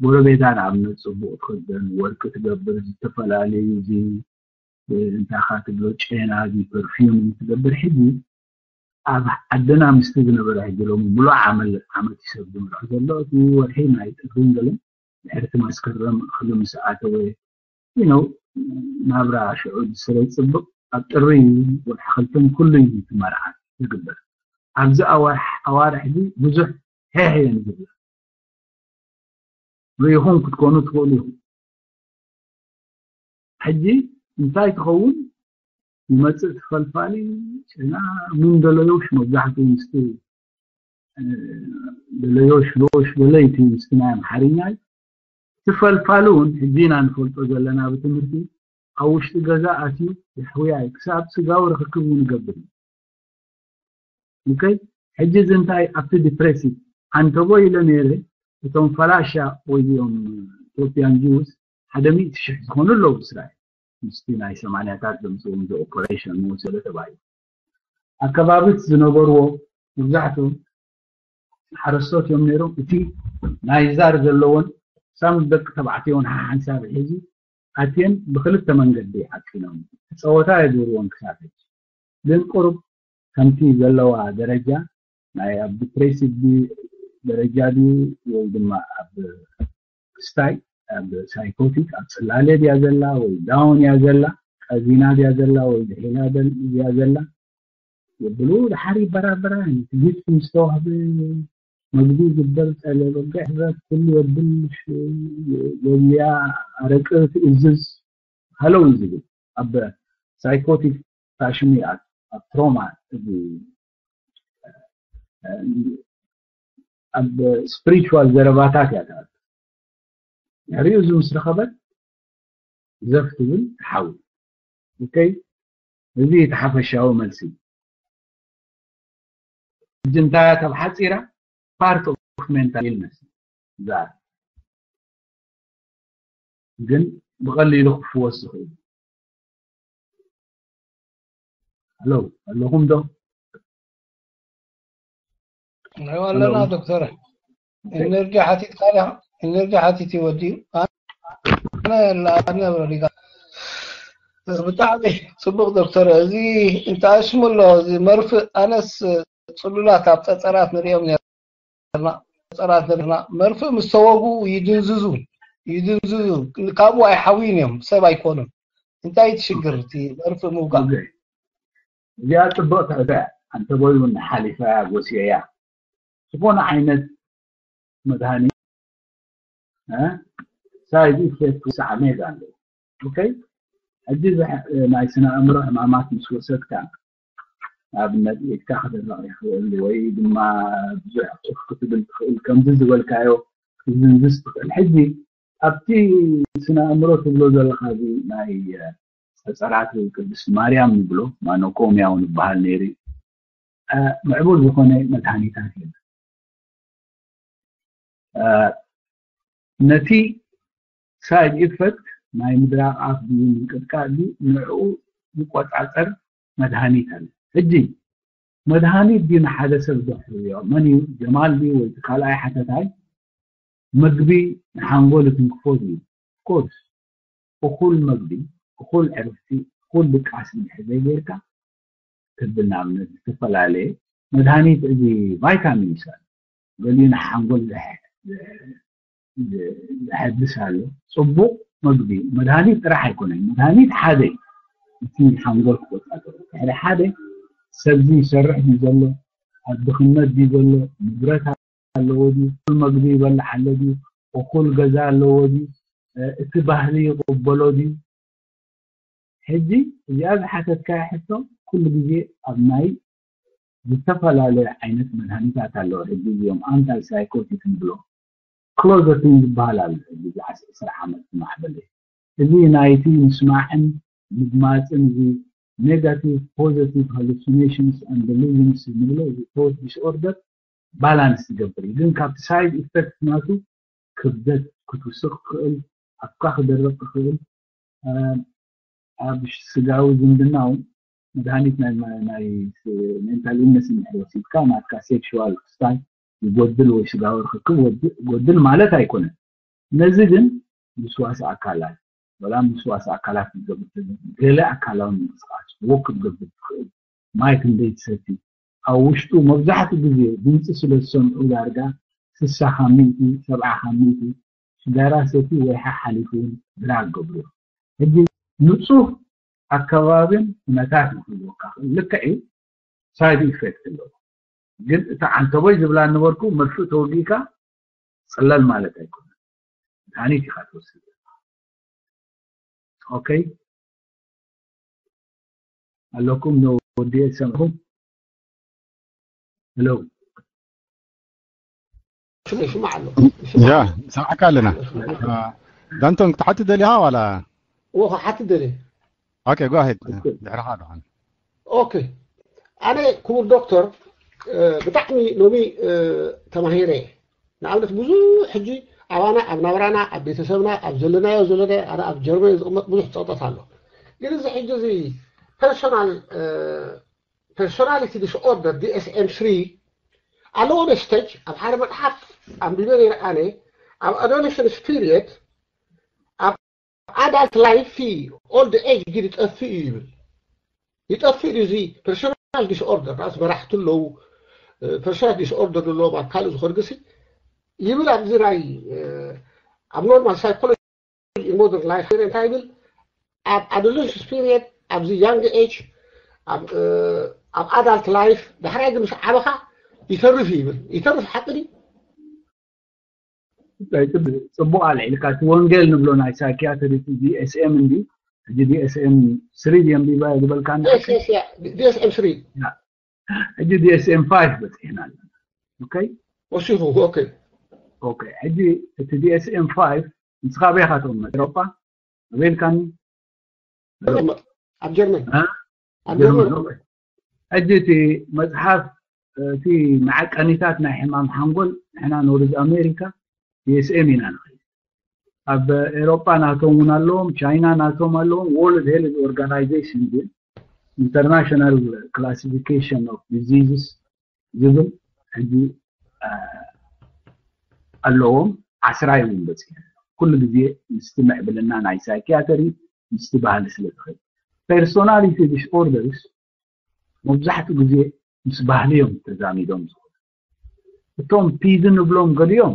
ጎረቤታ ንኣብነት ፅቡቅ ትክደን ወርቂ ትገብር ዝተፈላለዩ እዚ እንታይ ኢካ ትብሎ ጨና እዚ ፐርፊዩም ትገብር ሕጂ ኣብ ዓድና ምስቲ ዝነበረ ሕጂ ሎሚ ሙሉእ ዓመል ዓመት እዩ ሰብ ዝምርዖ ዘሎ እቲ ወርሒ ናይ ጥርን ገለን ድሕርቲ መስከረም እክሊ ምስ ኣተወ you know ናብራ ሽዑ ዝስረ ፅብቅ ኣብ ጥሪ ወርሒ ክልተን ኩሉ እዩ እቲ መርዓ ዝግበር ኣብዚ ኣዋርሕ ኣዋርሕ እዚ ብዙሕ ሄሕ እየን ዝብላ ርኢኹም ክትኮኑ ትኽእሉ ኢኹም ሕጂ እንታይ ትኸውን ይመፅእ ትፈልፋሊ ጨና ምን ደለዮሽ መብዛሕትኡ ምስቲ ደለዮሽ ሎሽ ደለይቲ ምስቲ ናይ ኣምሓርኛ ትፈልፋሉ እውን ሕጂ ኢና ንፈልጦ ዘለና ብትምህርቲ ኣብ ውሽጢ ገዛ ኣትዩ የሕውያ እዩ ክሳብ ስጋዊ ርክክብ እውን ይገብር እዩ okay ሕጂ እዚ እንታይ ኣብቲ ዲፕሬሲቭ ኣንተቦ ኢለ ነይረ እቶም ፈላሻ ወይ ዚኦም ኢትዮጵያን ጂውስ ሓደ ሚእቲ ሽሕ ዝኾኑ ኣለዉ እስራኤል ምስቲ ናይ ሰማንያታት ዘምፅዎም እዚ ኦፐሬሽን መወሰለ ተባሂሉ ኣከባቢት ዝነበርዎ መብዛሕትኦም ሓረስቶት እዮም ነይሮም እቲ ናይ ዛር ዘለዎን ሳም ደቂ ተባዕትዮን ሓሓንሳብ ሒዙ ኣትየን ብክልተ መንገዲ ይዓቂኖም ጸወታ የግብርዎን ክሳብ ሕጂ ግን ቁሩብ ከምቲ ዘለዋ ደረጃ ናይ ኣብ ዲፕሬሲቭ ደረጃ ድዩ ወይ ድማ ኣብ ክስታይ ኣብ ሳይኮቲክ ኣብ ፅላለ ድያ ዘላ ወይ ዳውን እያ ዘላ ቀዚና ድያ ዘላ ወይ ድሒላ ድያ ዘላ የብሉ ድሓር ይበራበራ ጊፍት ምስተዋህበ መግቢ ይግበር ጸለበጋ ሕረት ኩሉ የብል ገብያ ኣረቂ ትእዝዝ ሃለው ዝብል ኣብ ሳይኮቲክ ታሽሚኣት ኣብ ትሮማ እዚ ኣብ ስፕሪቹዋል ዘረባታት እያ ትኣቱ። ድሕሪኡ እዚ ምስ ረኸበት ዘፍ ትብል ትሓዊ። ኦኬ፣ እዚ እቲ ሓፈሻዊ መልሲ። ሕጂ እንታይ እያ ተብሓፂራ? ፓርት ኦፍ ሜንታል ኢልነስ እዛ፣ ግን ብቐሊሉ ክፍወስ ዝኽእል። ኣሎ ኣለኹም ዶ? ኣለና ዶክተር። ኢነርጂ ሓቲትካ ዲኻ? ኢነርጂ ሓቲት ይወዲ ኣነ ላነ ብረዲጋ ብጣዕሚ ጽቡቕ ዶክተር። እዚ እንታይ ሽሙ ኣሎ እዚ መርፍእ? ኣነስ ጽሉላት ኣብ ጸጸራት ንሪኦም ነርና ጸጸራት ነርና መርፍእ ምስ ተወጉ ይድንዝዙ ይድንዝዙ ካብኡ ኣይሓውዩን እዮም ሰብ ኣይኮኑን። እንታይ ትሽግር እቲ መርፍእ ምውጋእ? እዚኣ ጽብቕቲ ሕቶ እያ። ኣንተ ቦይ እውን ሓሊፋ ጎስየያ ዝኾነ ዓይነት መድሃኒት ሳይድ ኢፌክት ሳዕቤን ኣለዎ። ኦኬ፣ ሕጂ ናይ ስነ ኣእምሮ ሕማማት ምስ ወሰድካ ኣብነት ኢድካ ክደርቕ ይኽእል ወይ ድማ ብዙሕ ጭፍ ክትብል ትኽእል ከምዚ ዝበልካዮ ክትዝንዝስ ትኽእል። ሕጂ ኣብቲ ስነ ኣእምሮ ትብሎ ዘለኻ እዚ ናይ ጸጸራት ቅድስቲ ማርያም ንብሎ ማኖኮሚያው ንበሃል ነይሩ ምዕቡል ዝኾነ መድሃኒታት የለን። ነቲ ሳይድ ኢፈክት ናይ ምድራቕ ኣፍ ድዩ ምንቅጥቃጥ ድዩ ንዕኡ ዝቆጻጸር መድሃኒት ኣለ። ሕጂ መድሃኒት ድዩ ንሓደ ሰብ ዘሕርዮ መን እዩ? ጀማል ድዩ ወይ እቲ ካልኣይ ሓተታይ? ምግቢ ንሓንጎል ይትንክፎ ድዩ? ኮርስ እኹል መግቢ፣ እኹል ዕርፍቲ፣ እኹል ድቃስ እንድሕር ዘይጌርካ ትብል ንኣብነት ዝተፈላለየ መድሃኒት እዚ ቫይታሚን ይሰ ገሊኡ ንሓንጎል ዘሐድስ ኣሎ። ፅቡቅ መግቢ መድሃኒት ጥራሕ ኣይኮነን። መድሃኒት ሓደ እቲ ሓንጎል ክቆፃፀር ድሕሪ ሓደ ሰብዚ ይሰርሕ ድዩ ዘሎ ኣብ ድኽነት ድዩ ዘሎ ንብረት ኣለዎ ድዩ እኩል መግቢ ይበልዕ ኣሎ ድዩ እኩል ገዛ ኣለዎ ድዩ እቲ ባህሊ ይቕበሎ ድዩ ሕጂ እዚኣ ዝሓተትካያ ሕቶ ኩሉ ግዜ ኣብ ናይ ዝተፈላለዩ ዓይነት መድሃኒታት ኣለዉ ሕጂ እዚኦም ኣንታይ ሳይኮቲክ ንብሎ ክሎዘቲን ዝበሃል ኣሎ ሕጂ እዚ ዓስር ዓመት ዝማዕበለ እዚ ናይቲ ምስማዕን ምግማፅን እዚ negative positive hallucinations and delusions ንብሎ እዚ thought disorder balance ይገብር እዩ ግን ካብቲ side effect ናቱ ክብደት ክትውስኽ ትኽእል ኣፍካ ክደርቕ ትኽእል ኣብ ስጋዊ ዝምድና እውን መድሃኒት ናይ mental illness እንድሕር ወሲድካ ናትካ sexual style ይጎድል ወይ ስጋዊ ርክክብ ይጎድል ማለት ኣይኮነን ነዚ ግን ምስዋስ ኣካላት ወላ ምስዋስ ኣካላት ክትገብር ገለ ኣካላዊ ምንቅስቃስ ወክ ክትገብር ትኽእል ማይ ክንደይ ትሰቲ ኣብ ውሽጡ መብዛሕትኡ ግዜ ድምፂ ስለ ዝሰምዑ ዳርጋ ስሳ ካብ ሚእቲ ሰብዓ ካብ ሚእቲ ሽጋራ ሰቲ ወይ ሓሓሊፉ እውን ድራግ ገብሩ ሕጂ ንፁህ ኣከባብን ኩነታት ንክህልወካ ክእል ልክዕ እዩ side effect ኣለዎ ግን እቲ ዓንተቦይ ዝብላ ነበርኩ መርፍእ ተወጊእካ ፅለል ማለት ኣይኮነን መድሃኒት ኢካ ትወስድ okay ኣለኩም ዶ ወዲ ሰምኩም hello ይስማዕ ኣሎ ያ ሰማዕካ ኣለና ዳንቶን ክትሓቲ ደሊኻ ዋላ እዎ ክሓቲ ደልየ okay go ahead ድሕርኻ ድኾን okay ኣነ ክቡር ዶክተር ብጣዕሚ ሎሚ ተማሂረ ንኣብነት ብዙሕ ሕጂ ኣባና ኣብ ናብራና ኣብ ቤተሰብና ኣብ ዘለናዮ ዘለናዮ ኣነ ኣብ ጀርመን ዝቕመጥ ብዙሕ ፀቕጠት ኣሎ ግን እዚ ሕጂ እዚ personal personality disorder DSM three ኣለዎ ዶ stage ኣብ ሓደ መፅሓፍ ኣንቢበ ነይረ ኣነ ኣብ adolescence period ኣብ adult life old age ግን ይጠፍእ እዩ ይብል ይጠፍእ እዩ እዚ personal disorder ራስ መራሕቲ ኣለዉ personal disorder ዘለዎም ኣብ ካልእ ዝኸድ ግሲ ይብል ኣብዚ ናይ ኣብ normal psychology modern life እንታይ ይብል ኣብ adolescence period ኣብዚ young age ኣብ adult life ዳሕራይ ግን ምስ ዓበኻ ይተርፍ ይብል ይተርፍ ሓቂ ድዩ ፅቡቅ ኣልዒልካ እቲ ወንጌል ንብሎ ናይ ሳይኪያትሪ ዲኤስኤም እንዲ ሕጂ ዲኤስኤም ስሪ ድየንቢባ ዝበልካ ዲኤስኤም ስሪ ሕጂ ዲኤስኤም ፋይቭ በፂሕና ኣለና ኦኬ ወሲኹ። ኦኬ። ኦኬ፣ ሕጂ እቲ ዲኤስኤም ፋይቭ ንስኻ ኣበይ ኢኻ ትቕመጥ? ኤሮጳ ኣበይ ኢልካኒ? ኣብ ጀርመን እ? ኣብ ጀርመን። ጀርመን። ኦኬ። ሕጂ እቲ መፅሓፍ፣ እቲ መዐቀኒታት ናይ ሕማም ሓንጎል ንሕና ኖርዝ ኣሜሪካ ዲኤስኤም ኢና ንኸይድ። ኣብ ኤሮጳ ናቶም እውን ኣለዎም፣ ቻይና ናቶም ኣለዎም። ወርልድ ሄልዝ ኦርጋናይዜሽን ግን ኢንተርናሽናል ክላሲፊኬሽን ኦፍ ዲዚዝስ ዝብል ሕጂ አ፣ ኣለዎም። ዓስራይ እውን በፂሑ። ኩሉ ግዜ ምስቲ ምዕብልና ናይ ሳይኪያተሪ ምስቲ ባህሊ ስለ ዝኸይድ፣ ፐርሶናሊቲ ዲስኦርደርስ መብዛሕትኡ ግዜ ምስ ባህሊ እዮም ተዛሚዶም ዝኸዱ። እቶም ፒድ ንብሎም ገሊኦም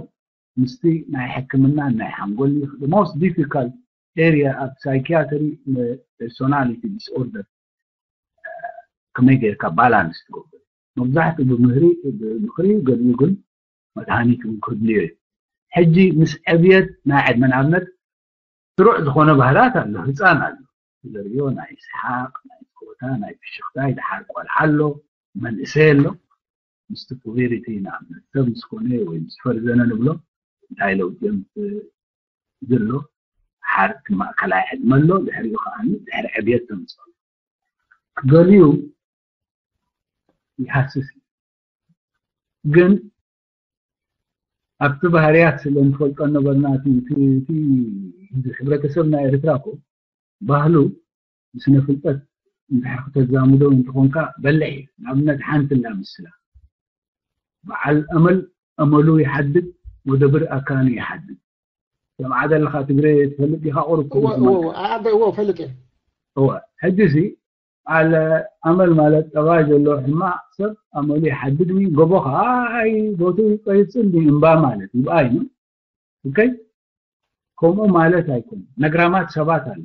ምስቲ ናይ ሕክምና ናይ ሓንጎል most difficult area ኣብ ሳይኪያተሪ ፐርሶናሊቲ ዲስኦርደር ከመይ ጌርካ ባላንስ ትገብር። መብዛሕትኡ ብምክሪ ብምክሪ ገሊኡ ግን መድሃኒት እውን ክድልዮ እዩ። ሕጂ ምስ ዕብየት ናይ ዕድመ ንኣብነት ስሩዕ ዝኾነ ባህላት ኣሎ። ህፃን ኣሎ ዘርእዮ ናይ ስሓቅ፣ ናይ ፆታ፣ ናይ ፍሽኽታይ፣ ድሓር ቆልዓ ኣሎ፣ መንእሰይ ኣሎ። ምስቲ ፖቬሪቲ ንኣብነት ሰብ ምስ ኮነ ወይ ምስ ፈርዘነ ንብሎ እንታይ ለውጢ የምፅእ ዘሎ ሓርቲ ማእከላይ ዕድመ ኣሎ፣ ድሕሪኡ ከዓ ድሕሪ ዕብየት ተምፅኦ። ገሊኡ ይሃስስ እዩ። ግን ኣብቲ ባህርያት ስለ ንፈልጦ ነበርና፣ እቲ- እቲ- እቲ እዚ ሕብረተሰብ ናይ ኤርትራ እኮ ባህሉ ብስነ ፍልጠት እንድሕር ክተዛምዶ እንተኾንካ በልሕ እዩ። ንኣብነት ሓንቲ እንዳ ምስላ በዓል ኣመል ኣመሉ ይሓድግ ወደብር ኣካኑ ይሓድግ። ሰምዓ ዘለኻ ትግረ ትፈልጥ ዲኻ? ቁሩብ እወ ትርጉም እወ ኣለካ። እወ ኣበ እወ ፈልጥ እየ። እወ ሕጂ ሲ ኣለ ኣመል ማለት ጠባይ ዘለዎ ሕማቕ ሰብ ኣመሉ ይሓድግ እዩ። ጎቦ ኸዓ ኣይ ቦቱ ይቀይጽል እዩ እምባ ማለት ይብኣይ ነው። ኦኬ ከምኡ ማለት ኣይኮን። ነግራማት ሰባት ኣለ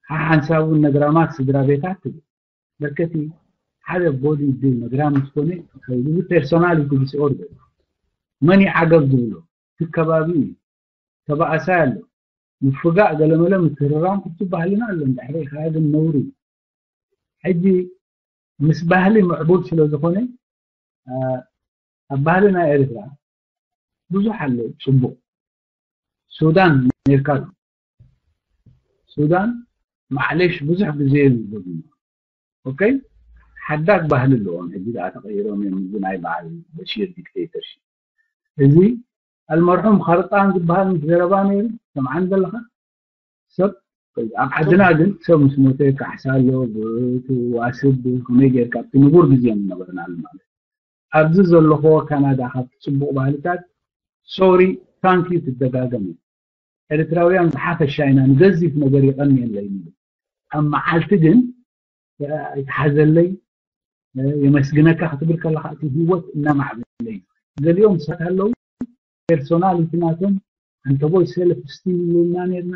ሓሓንሳብ እውን ነግራማት ስድራ ቤታት ትብል በርከቲ ሓደ ቦዲ ብ ነግራም ዝኾነ እዚ ፐርሶናሊቲ ዲስኦርደር መን ይዓገብ ዝብሎ እቲ ከባቢ እዩ። ተባኣሳይ ኣሎ ምፍጋእ ገለመለ ምትርራም ክቱ ባህልና ኣሎ። እንድሕሪ ኢኻ ግን ነውሪ እዩ። ሕጂ ምስ ባህሊ ምዕቡል ስለ ዝኾነ አ፣ ኣብ ባህሊ ናይ ኤርትራ ብዙሕ ኣሎ ጽቡቕ። ሱዳን ኔርካ ኣሎ። ሱዳን ማዕሌሽ ብዙሕ ግዜ እዮም ዝጎብኙ። ኦኬ ሓዳግ ባህሊ ኣለዎም። ሕጂ ደኣ ተቐይሮም እዮም። እዚ ናይ በዓል በሺር ዲክቴተርሺፕ እዚ ኣልመርሑም ኸርጣን ዝበሃል ምስ ዘረባ ነይሩ ሰምዓን ዘለኻ ሰብ ኣብ ዓድና ግን ሰብ ምስ ሞተ ካሕሳ ኣሎ ብዋስብ ከመይ ጌርካ ኣብቲ ንቡር ግዜ ዝነበርናሉ ማለት ኣብዚ ዘለኽዎ ካናዳ ካብቲ ፅቡቕ ባህልታት ሶሪ ታንኪ ትደጋገም እዩ ኤርትራውያን ብሓፈሻ ኢና ንገዚፍ ነገር ይቐንየለይ ንብል ኣብ መዓልቲ ግን ይትሓዘለይ የመስግነካ ክትብል ከለካ እቲ ህይወት እናማዕበለ እዩ ገሊኦም ሰባት ኣለዉ ፐርሶናሊቲ ናቶም ኣንተቦይ ሰልፍ ስቲም ይብሉና ነርና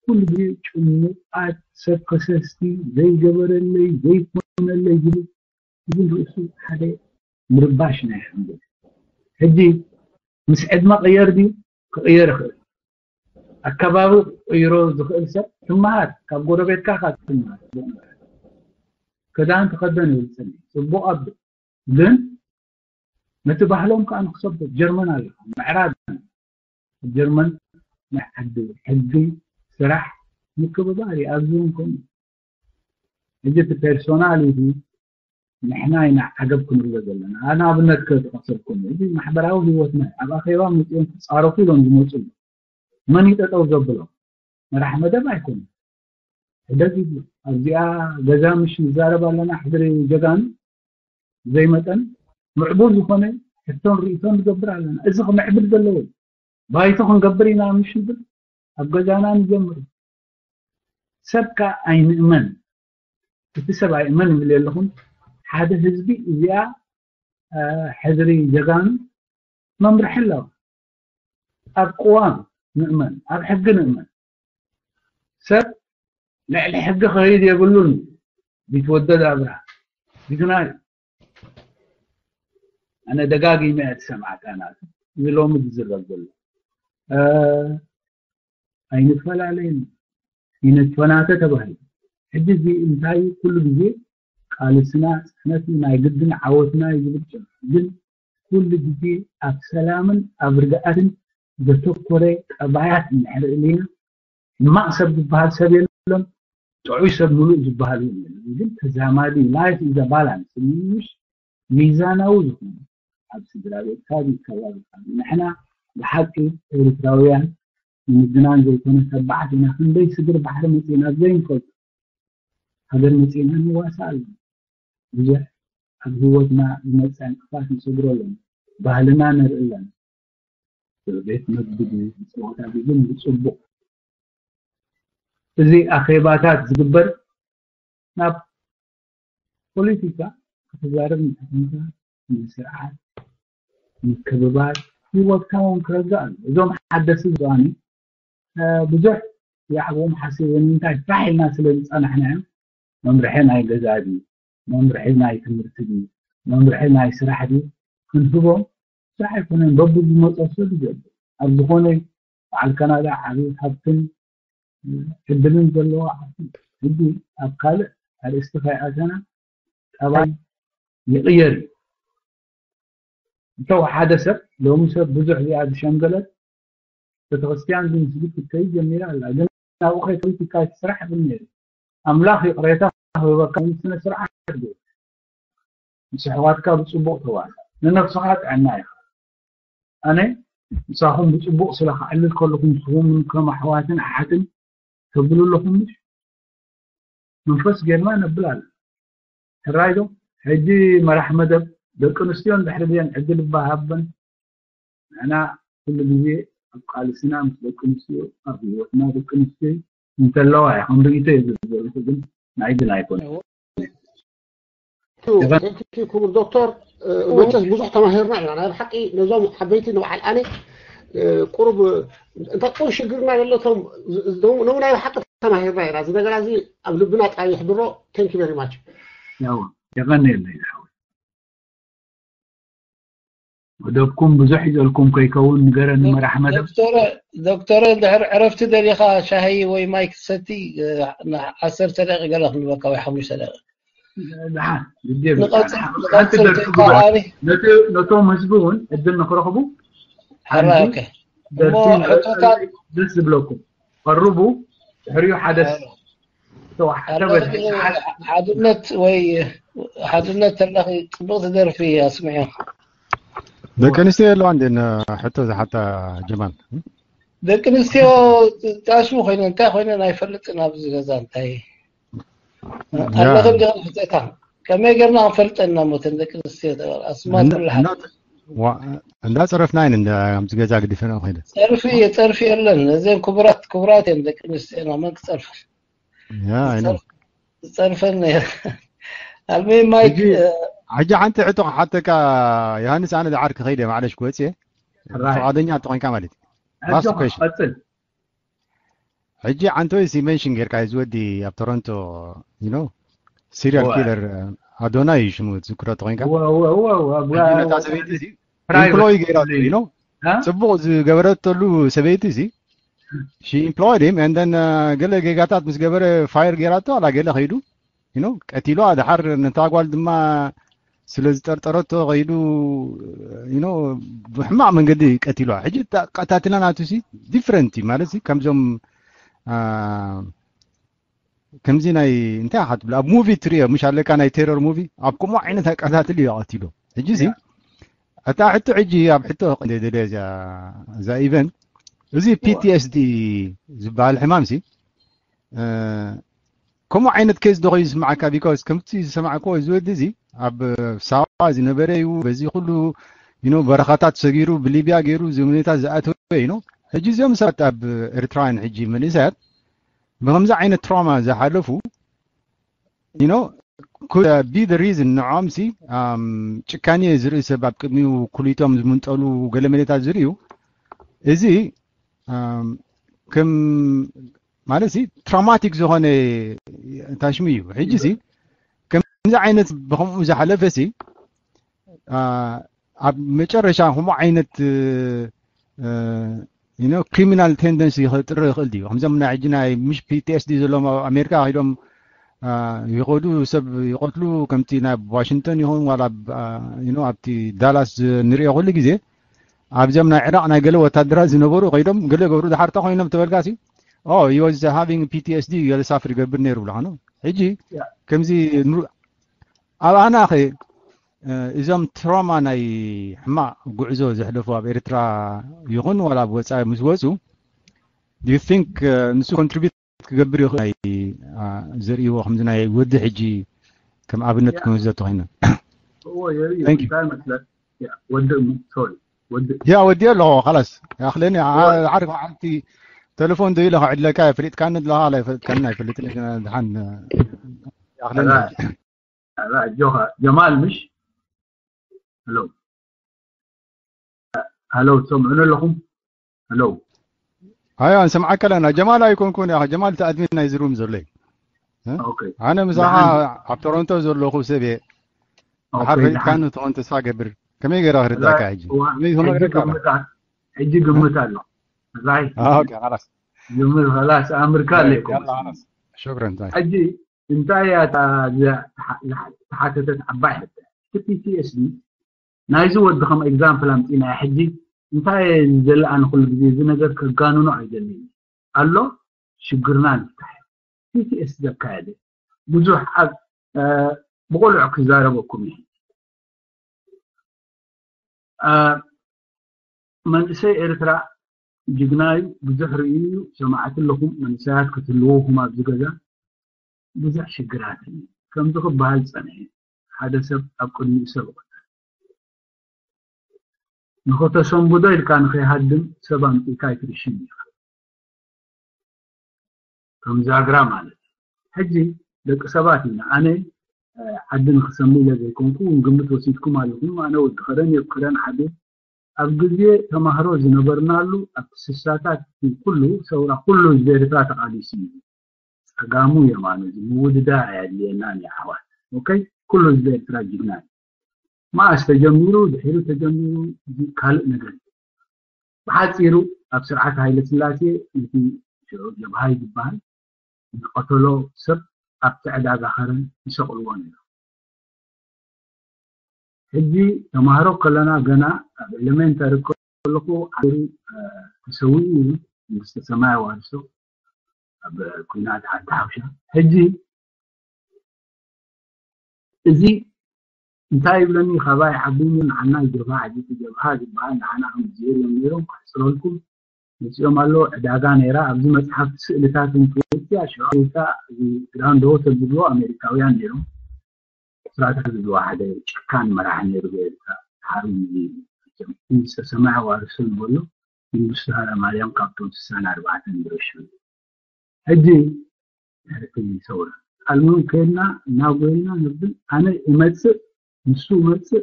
ኩሉ ግዜ ጭሙቃት ሰብ ከሰስቲ ዘይገበረለይ ዘይኮነለይ ዝብል ግን ርእሱ ሓደ ምርባሽ ናይ ሓንጎል ሕጂ ምስ ዕድመ ቅየር ድዩ ክቅየር ይኽእል ኣከባቢ ክቅይሮ ዝኽእል ሰብ ትመሃር ካብ ጎረቤትካ ካ ትመሃር ክዳን ተኸደን ይብል ፅሊ ፅቡቅ ኣብ ግን ነቲ ባህሎም ከዓ ንክሰብት ጀርመን ኣለካ ምዕራብ ጀርመን ናይ ዓዲ ሕጊ ስራሕ ምክብባር እዩ ኣብዚ እውን ከምኡ ሕጂ እቲ ፐርሶናሊቲ ንሕና ኢና ዓገብ ክንብሎ ዘለና ኣነ ኣብነት ከጠቐሰልኩም እዚ ማሕበራዊ ህይወትና ኣብ ኣኼባ መፅኦም ክፃረፉ ኢሎም ዝመፁ መን ይጠጠው ዘብሎም መራሕ መደብ ኣይኮኑን ሕደግ ይብሉ ኣብዚኣ ገዛ ምሽ ንዛረብ ኣለና ሕድሪ ጀጋኑ ዘይመጠን ምዕቡል ዝኾነ ሕቶን ርእቶን ንገብር ኣለና እዚ ክምዕብል ዘለዎ ባይቶ ክንገብር ኢና ምሽ ንብል ኣብ ገዛና ንጀምር ሰብ ከዓ ኣይንእመን እቲ ሰብ ኣይእመን ይብል ኣለኹም ሓደ ህዝቢ እዚኣ ሕድሪ ጀጋኑ መምርሒ ኣለዋ ኣብ ቅዋም ንእመን ኣብ ሕጊ ንእመን ሰብ ልዕሊ ሕጊ ክኸይድ የብሉን ቢትወደድ ኣብርሃ ቢትናይ ኣነ ደጋጊመ እያ ትሰምዓካ ናት እዚ ሎሚ ዝዝረብ ዘሎ ኣይንፈላለየን ይንፈናተ ተባሂሉ ሕጂ እዚ እንታይ ኩሉ ግዜ ቃልስና ፅሕነት ናይ ግድን ዓወትና እዩ ዝብል ግን ኩሉ ግዜ ኣብ ሰላምን ኣብ ርግኣትን ዘተኮረ ጠባያት እንድሕር ርኢና፣ ሕማቕ ሰብ ዝበሃል ሰብ የለን፣ ጥዑይ ሰብ ምሉእ ዝበሃል እውን የለን። ግን ተዛማዲ፣ life is a balance፣ ምሽ ሚዛናዊ ዝኾነ ኣብ ስድራ ቤትካ፣ ኣብ ከባቢካ። ንሕና ብሓቂ ኤርትራውያን ንምድናን ዘይኮነ ተባዕት ኢና። ክንደይ ስግር ባሕሪ መጺእና ኣብ ዘይንፈልጦ ሃገር መጺእና ንዋሳእ ኣለና። ብዙሕ ኣብ ህይወትና ዝመጽእ ዕንቅፋት ንሰግሮ ኣለና። ባህልና ነርኢ ኣለና። ቤት መግቢ፣ ጸወታ ግን ብጽቡቕ። እዚ ኣኼባታት ዝግበር ናብ ፖለቲካ ክትዛረብ፣ ንሕትምታ፣ ንስርዓት፣ ምክብባር፣ ህይወትካ እውን ክረግእ ኣሎ። እዞም ሓደስቲ ዝባኒ ብዙሕ ይዓቦም ሓሲቦም፣ እንታይ ፋሕ ኢልና ስለ ዝጸናሕናዮም፣ መምርሒ ናይ ገዛ ድዩ፣ መምርሒ ናይ ትምህርቲ ድዩ፣ መምርሒ ናይ ስራሕ ድዩ ክንህቦም፣ ስራሕ ኣይኮነን፣ በብዝመጾ ሰብ ይገብር። ኣብ ዝኾነ በዓል ካናዳ ዓቢ ሃብትን ዕድልን ዘለዎ ዓዲ፣ ሕጂ ኣብ ካልእ ኣርእስቲ ከይኣተና ጠባይ ይቕየር እዩ። እንተ ሓደ ሰብ፣ ሎሚ ሰብ ብዙሕ እዚኣ ዝሸምገለት ቤተክርስትያን ግን ስግድ ክትከይድ ጀሚራ ኣላ። ግን ኣብኡ ከይትብል ትካይ ስራሕ ይብል ነይሩ። ኣምላኽ ይቕሬታ ክህበካ፣ ስነ ስርዓት ዶ? ምስ ኣሕዋትካ ብጽቡቕ ተዋሳእ፣ ንነብስኻ ጥዕና ኢኻ። ኣነ ምሳኹም ብጽቡቕ ስለ ክዕልል ከለኹ፣ ንስኹም እውን ከም ኣሕዋትን ኣሓትን ተብሉ ኣለኹም፣ ምሽ መንፈስ ጌርና ነብል ኣለ። ሕራይ ዶ? ሕጂ መራሕ መደብ ደቂ ኣንስትዮ እንድሕር ድየን ዕድል እባ ሃበን። ንሕና ኩሉ ግዜ ኣብ ቃልስና ምስ ደቂ ኣንስትዮ፣ ኣብ ህይወትና ደቂ ኣንስትዮ እንተለዋ እያ። ከም ርእይቶ እየ ዝብል ዘለኹ፣ ግን ናይ ግን ኣይኮነን። Thank you ክቡር ዶክተር። እ፣ መቸስ ብዙሕ ተማሂርና ኢና። ናይ ብሓቂ ነዞም ዓበይቲ ንበዓል ኣነ፣ እ፣ ቁሩብ እንታይ ቁሩብ ሽግርና ዘሎ፣ እቶም ዝ-፣ ዝ-፣ ኖ-፣ ኖ-፣ ናይ ብሓቂ ተማሂርና ኢና። እዚ ነገራ እዚ ኣብ ልብና ጥራይ የሕድሮ። Thank you very much። ያው የቐንየለይ ዝሓወይ። መደብኩም ብዙሕ ይዘልኩም ከይከውን ንገረኒ፣ መራሕ መደብ። ዶክተር፣ ዶክተር፣ እንድሕር ዕረፍቲ ደሊኻ ሻሂ ወይ ማይ ክትሰቲ፣ እ፣ ን-፣ ዓሰርተ ደቂቕ ገለ ክንበካ ወይ ሓሙሽተ ደቂቕ። ደሓን፣ ግዜ የብልካ። ንቐጽል፣ ሓንቲ ንቐጽል ደርፊ ከይካ ግበር። ከኣኒ። ነቲ፣ ነቶም ህዝቢ እውን ዕድል ንክረኽቡ፣ ሕራይ፣ ሓንቲ ኦኬ። ደርፊ እሞ ሕቶታት ደስ ዝብለኩም ቀርቡ፣ ድሕሪኡ ሓደ ተዋሕደ በልሒ። ሓድነት ወይ ሓድነት ተለኺ ጽብቕቲ ደርፊ ኣስምዕዮ። ደቂ ኣንስትዮ የለዋ እንዴ ን-፣ ሕቶ ዝሓታ ጀማል? ደቂ ኣንስትዮ ጣሽሙ ኮይነን እንታይ ኮይነን ኣይፈልጥን። ኣብዚ ገዛ እንታይ ያ። ኣለኽን ዲኽን ሕተታ? ከመይ ጌርና ክንፈልጠን ኢና? ሞተን ደቂ ኣንስትዮ ተባል ኣስማት እንዳ- ኩሉ ሓደ። እንዳ-፣ ዋ-፣ እንዳጸረፍና ኢና እንዳ-፣ ኣብዚ ገዛ ግዲፈን ኮይነ። ጸርፊ፣ ጸርፊ የለን። እዘን ክቡራት፣ ክቡራት እየን ደቂ ኣንስትዮ፣ መን ክጸርፈን? ያ፣ I know። ዝጸርፈን። ኣልሚ ማይክ፣ ሕጂ፣ ሕጂ ሓንቲ ሕቶ ክሓተካ ዮሃንስ፣ ኣነ ዝዓር ክኸይድ እየ፣ ማዕለሽ ክወጽእ እየ። ሕራይ። ፍቓደኛ እንተኾይንካ ማለት እዩ። Last ኣጆኻ፣ question። ቀጽል። ሕጂ ዓንቶይ ሲ ሜንሽን ጌርካ እዚ ወዲ ኣብ ቶሮንቶ፣ you know፣ serial እወ። killer ኣዶናይ እዩ ሽሙ፣ ትዝክሮ ተኾይንካ? እወ፣ እወ፣ እወ፣ እወ፣ እወ፣ ሕጂ ነታ እወ፣ ሰበይቲ እዚ private employ ጌራቶ፣ you know፣ እ? ጽቡቕ ዝገበረተሉ ሰበይቲ እዚ she employed him and then ገለ ጌጋታት ምስ ገበረ ፋየር ጌራቶ ኣላ፣ ገለ ከይዱ፣ you know፣ ቀቲሏ። ድሓር ነታ ጓል ድማ ስለ ዝጠርጠረቶ ከይዱ፣ you know፣ ብሕማቕ መንገዲ ቀቲሏ። ሕጂ እታ ቀታትላ ናቱ ሲ ዲፍረንት እዩ ማለት ሲ ከምዞም፣ አ፣ ከምዚ ናይ እንታይ ኢኻ ትብሎ፣ ኣብ ሙቪ ትሪኦ ምሽ ኣለካ፣ ናይ ቴረር ሙቪ፣ ኣብ ከምኡ ዓይነት ኣቀታትል እዩ ቀቲሉ። ሕጂ ሲ እታ ሕቶ ሕጂ ኣብ ሕቶ ክንደ ደለ እዛ፣ እዛ ኢቨንት፣ እዚ ፒ ቲ ኤስ ዲ ዝበሃል ሕማም ሲ እ፣ ከምኡ ዓይነት ኬዝ ዶ ኮይኑ ዝስምዓካ? ቢካዝ ከምቲ ዝሰማዕክዎ እዚ ወዲ እዚ ኣብ ሳዋ ዝነበረ እዩ፣ በዚ ኩሉ፣ you know፣ በረኻታት ሰጊሩ ብሊብያ ገይሩ እዚ ሁኔታ ዝኣተወ እዩ። ሕጂ እዚኦም ሰባት ኣብ ኤርትራውያን ሕጂ መንእሰያት ብከምዚ ዓይነት ትራውማ ዝሓለፉ፣ you know፣ could be the reason ንዖም ሲ፣ ኣም፣ ጭካኔ ዝርኢ ሰብ ኣብ ቅድሚኡ ኩሊቶም ዝምንጠሉ ገለ መሌታት ዝርእዩ፣ እዚ፣ ኣም፣ ከም ማለት ሲ ትራውማቲክ ዝኾነ ታሽሙ እዩ። ሕጂ ሲ ከምዚ ዓይነት ብከምኡ ዝሓለፈ ሲ፣ አ፣ ኣብ መጨረሻ ከምኡ ዓይነት፣ እ፣ you know፣ ክሪሚናል ቴንደንሲ ክጥሪ ይኽእል ድዩ? ከምዞም ናይ ሕጂ ናይ ምሽ ፒ ቲ ኤስ ዲ ዘለዎም ኣብ ኣሜሪካ ከይዶም ይኸዱ፣ ሰብ ይቐትሉ፣ ከምቲ ናይ ዋሽንግተን ይኹን ዋላ ኣብ፣ አ፣ you know፣ ኣብቲ ዳላስ ንሪኦ ኩሉ ግዜ ኣብዚኦም ናይ ዕራቕ ናይ ገለ ወታደራት ዝነበሩ ከይዶም ገለ ገብሩ፣ ድሓር እንታይ ኮይኖም ተበልካሲ? ኦ፣ he was having P T S D፣ ገለ ሳፍር ይገብር ነይሩ ብለኻ ነው። ሕጂ ከምዚ ንሩ-፣ ኣብ ኣናኸ፣ እ፣ እዞም ትራውማ ናይ ሕማቕ ጉዕዞ ዘሕለፉ ኣብ ኤርትራ ይኹን ዋላ ኣብ ወጻኢ ምስ ወጹ፣ do you think፣ እ፣ ንሱ ኮንትሪቢዩት ክገብር ይኽእል? ናይ፣ አ፣ ዘርእይዎ ከምዚ ናይ ወዲ ሕጂ ከም ኣብነት ክንወስዶ ተኾይኑ። እዎ የርኢ። Thank you። እንታይ መስለክ? ያ፣ ወዲ እሞ፣ ሶሪ፣ ወዲ ያ ወዲ ኣለኹ፣ خلاص። ያኽለኒ፣ ዓ-፣ እዎ። ዓርኩ ሓንቲ ቴሌፎን ደይለ ክዕድለካ፣ ፈሊጥካኒ ኣለኻ፣ ኣይፈለጥካኒ ኣይፈልጥን፣ ግን ድሓን፣ ያኽለኒ። ራ-፣ ራ-፣ ጆኻ፣ ጀማል ምሽ? ሄሎ። ሄሎ፣ ትሰምዑኒ ኣለኹም? ሄሎ። ኣዮ፣ ንሰምዓካ ኣለና። ጀማል ኣይኮንኩን፣ ያ ጀማል፣ እቲ ኣድሚን ናይ ዝሩም ዘሎ እዩ። እ? ኦኬ። ኣነ ምሳኻ ደሓን። ኣብ ቶሮንቶ ዘለኹ ሰብ እየ። ኦኬ፣ ድሓር ፈሊጥካኒ ደሓን። ትኾን ተስፋ ገብር። ከመይ ገይረ ክርዳእካ ሕጂ? ዋ፣ ከመይ ሕጂ ክነግረካ? ግምት ኣ-፣ ሕጂ ግምት ኣሎ። ራይ፣ አ፣ ኦኬ፣ خلاص። ግምት خلاص፣ ኣምርካ ኣለኩም። ያላ፣ خلاص። شكرا። ታይ። ሕጂ እንታይ እያ እታ ዝ-፣ ተሓ-፣ ተሓተተት ዓባይ ሕቶ? እቲ P T S D ናይዚ ወዲ ከም ኤግዛምፕል ኣምጺና ሕጂ እንታይ እየ ዝደሊ ኣነ ኩሉ ግዜ እዚ ነገር ከጋንኖ ኣይደልን ኣሎ ሽግርና ንፍታሕ። P T S D ዘካየደ ብዙሕ ኣብ፣ እ፣ ብቑልዑ ክዛረበኩም እየ። እ፣ መንእሰይ ኤርትራ ጅግና እዩ፣ ብዙሕ ርእዩ እዩ፣ ሰማዕቲ ኣለኹም፣ መንእሰያት ክትህልውኹም ኣብዚ ገዛ ብዙሕ ሽግራት እዩ። ከምዚ ክበሃል ጸንሐ፣ ሓደ ሰብ ኣብ ቅድሚኡ ሰብ ይቕተል። ንኸተሰንብዶ ኢልካ ንኸይሃድም ሰብ ኣምጺእካ ኣይትርሽን ኢኻ። ከም ዛግራ ማለት እዩ። ሕጂ ደቂ ሰባት ኢና። ኣነ፣ እ፣ ዓዲ ንክሰሚ ኢለ ዘይኮንኩ፣ እውን ግምት ወሲድኩም ኣለኹም። ኣነ ወዲ ከረን እየ፣ ኣብ ከረን ዓብየ። ኣብ ግዜ ተማህሮ ዝነበርናሉ፣ ኣብቲ ስሳታት ኩሉ ሰውራ፣ ኩሉ ህዝቢ ኤርትራ ተቓሊሱ እዩ። ጸጋሙ የማኑ፣ እዚ ምውድዳር ኣየድልየናን እዩ፣ ኣሕዋት። ኦኬ? ኩሉ ህዝቢ ኤርትራ ጅግና እዩ። መኣስ ተጀሚሩ፣ ድሒሩ ተጀሚሩ፣ እዚ ካልእ ነገር እዩ። ብሓጺሩ፣ ኣብ ስርዓት ሃይለ ስላሴ ነቲ ሽዑ ጀብሃ እዩ ዝበሃል ዝቐተሎ ሰብ ኣብቲ ዕዳጋ ከረን ይሰቕልዎ ነይሮም። ሕጂ ተማሃሮ ከለና፣ ገና ኣብ ኤሌመንተሪ ከለኹ፣ ዓሩ፣ እ፣ ተሰዊኡ እዩ፣ መንግስተ ሰማይ ኣዋርሶ፣ ኣብ ኲናት ሓንቲ ሓውሻ። ሕጂ እዚ እንታይ ይብለኒ፣ ካባይ ዓቢሙ ንዓና ጀብሃ፣ ሕጂ እቲ ጀብሃ ዝበሃል ንዓና ከም ዜር እዮም ነይሮም፣ ክሕጽረልኩም መጺኦም ኣለዉ። ዕዳጋ ነይራ፣ ኣብዚ መጽሓፍ ስእልታት እንትወጽእ፣ ሽዑ ኢልካ እዚ ግራንድ ሆተል ዝብልዎ ኣሜሪካውያን ነይሮም። ስራታ ዝብልዎ ሓደ ጨካን መራሒ ነይሩ ብኤርትራ፣ ሓሩን እዩ። መንግስተ ሰማይ ኣዋርሶ ንበሎ፣ መንግስቱ ሃይለማርያም ካብቶም ስሳን ኣርባዕተን ዝረሽኑ። ሕጂ ድሕሪ ሰውራ ጣልሞን ከድና እናጎየና ነብል፣ ኣነ እመጽእ፣ ንሱ እመጽእ፣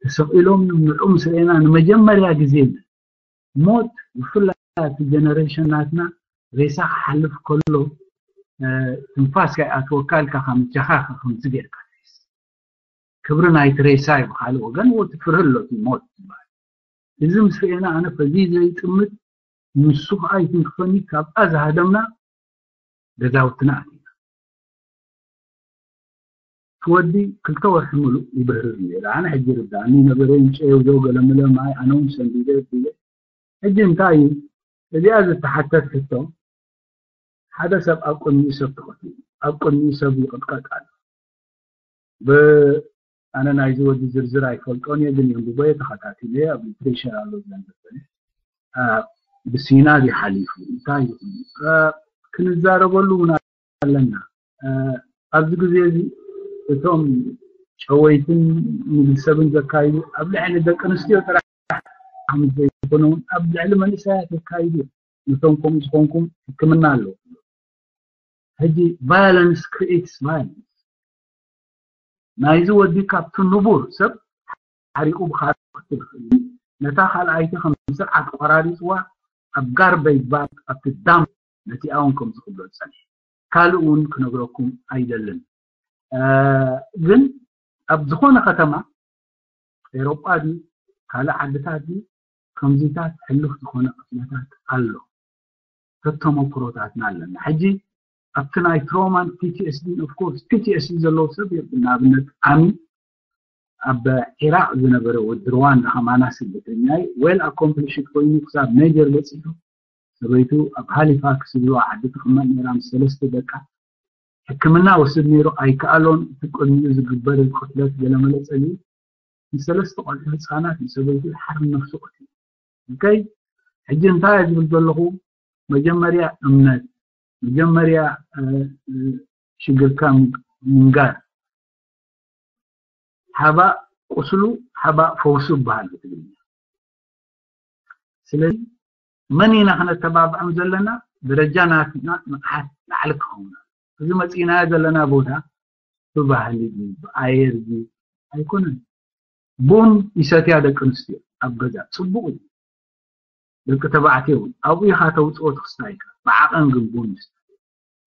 ተሰቒሎም ንዑ ምስ ርኤና ንመጀመርያ ግዜ ሞት፣ ብፍላይ ኣብቲ ጀነሬሽን ናትና ሬሳ ክሓልፍ ከሎ፣ እ፣ ትንፋስ ከይኣትወካ ኢልካ ከም ጃኻ ከምዚ ጌርካ ትሕዝ። ክብሪ ናይቲ ሬሳ እዩ፣ ብኻልእ ወገን ወቲ ፍርህ ኣሎ እቲ ሞት ዝበሃል። እዚ ምስ ርኤና ኣነ ፈዚዘ ይጥምት፣ ንሱ ኸዓ ይትንክፈኒ፣ ካብኣ ዝሃደምና ገዛውትና ኣቲና። እቲ ወዲ ክልተ ወርሒ ምሉእ ይብህርር ነይሩ። ኣነ ሕጂ ርዳእኒ ነበረ፣ ይንጨየው ዶ ገለመለ ማይ፣ ኣነ እውን ሰንቢደ ቢለ። ሕጂ እንታይ እዩ እዚኣ ዝተሓተት ሕቶ? ሓደ ሰብ ኣብ ቅድሚኡ ሰብ ተቐትሉ፣ ኣብ ቅድሚኡ ሰብ ይቕጥቀጥ ኣሎ። ብ-፣ ኣነ ናይዚ ወዲ ዝርዝር ኣይፈልጦን እየ፣ ግን የንብቦ እየ፣ ተኸታቲለ እየ፣ ኣብ ሊትሬቸር ኣሎ ዘንብበ። አ፣ ብሲና ድዩ ሓሊፉ? እንታይ ይኹን? አ፣ ክንዛረበሉ እውን ኣለና። አ፣ ኣብዚ ግዜ እዚ እቶም ጨወይትን ንግዲ ሰብን ዘካይዱ ኣብ ልዕሊ ደቂ ኣንስትዮ ጥራሕ ከም ዘይኮነ እውን ኣብ ልዕሊ መንእሰያት የካይዱ እዮም። ነቶም ከምኡ ዝኾንኩም ሕክምና ኣለዎ። ሕጂ ቫዮለንስ ክሪኤትስ ቫዮለንስ። ናይዚ ወዲ ካብቲ ንቡር ሰብ ሓሪቑ ብኻልእ ክትብል ትኽእል። ነታ ካልኣይቲ ከም ስርዓት ቆራሪጽዋ ኣብ ጋርበጅ ባግ ኣብቲ ዳም ነቲኣ እውን ከምዚ ክብሎ ዝጸንሐ። ካልእ እውን ክነግረኩም ኣይደልን። እ፣ ግን ኣብ ዝኾነ ከተማ ኤሮጳ ድዩ ካልእ ዓድታት ድዩ ከምዚታት ሕሉፍ ዝኾነ ቅትለታት ኣሎ። ተተመክሮታትና ኣለና። ሕጂ ኣብቲ ናይ ትሮማን ፒቲኤስዲ ኦፍኮርስ ፒቲኤስዲ ዘለዎ ሰብ የብልና ኣብነት ኣሚ ኣብ ኢራቅ ዝነበረ ወዲ ሩዋንዳ ከማና ስደተኛ እዩ well accomplished ኮይኑ ክሳብ ሜጀር በፂሑ ሰበይቱ ኣብ ሃሊፋክስ ዝብልዋ ዓዲ ትቕመጥ ነይራ ምስ ሰለስተ ደቃ ሕክምና ወስድ ነይሩ ኣይከኣሎን እቲ ቅድሚኡ ዝግበር ቅትለት ገለመለ ፀሊኡ ንሰለስተ ቆልዑ ህፃናት ንሰበይቱ ሓር ነፍሱ ቅትሉ okay ሕጂ እንታይ ዝብል ዘለኹ መጀመርያ እምነት መጀመርያ ሽግርካ ምንጋር ሓባእ ቁስሉ ሓባእ ፈውሱ ይበሃል ብትግርኛ ስለዚ መን ኢና ክነተባብዖም ዘለና ደረጃ ናትና ንቕሓት ላዕሊ ክኸውን እዚ መፂእናዮ ዘለና ቦታ ብባህሊ ድዩ ብኣየር ድዩ ኣይኮነን ቡን ይሰትያ ደቂ ኣንስትዮ ኣብ ገዛ ፅቡቕ እዩ ደቂ ተባዕትዮ እውን ኣብኡ ኢኻ ተውፅኦ ትኽስታ ኢካ ብዓቐን ግን ቡን ይስተ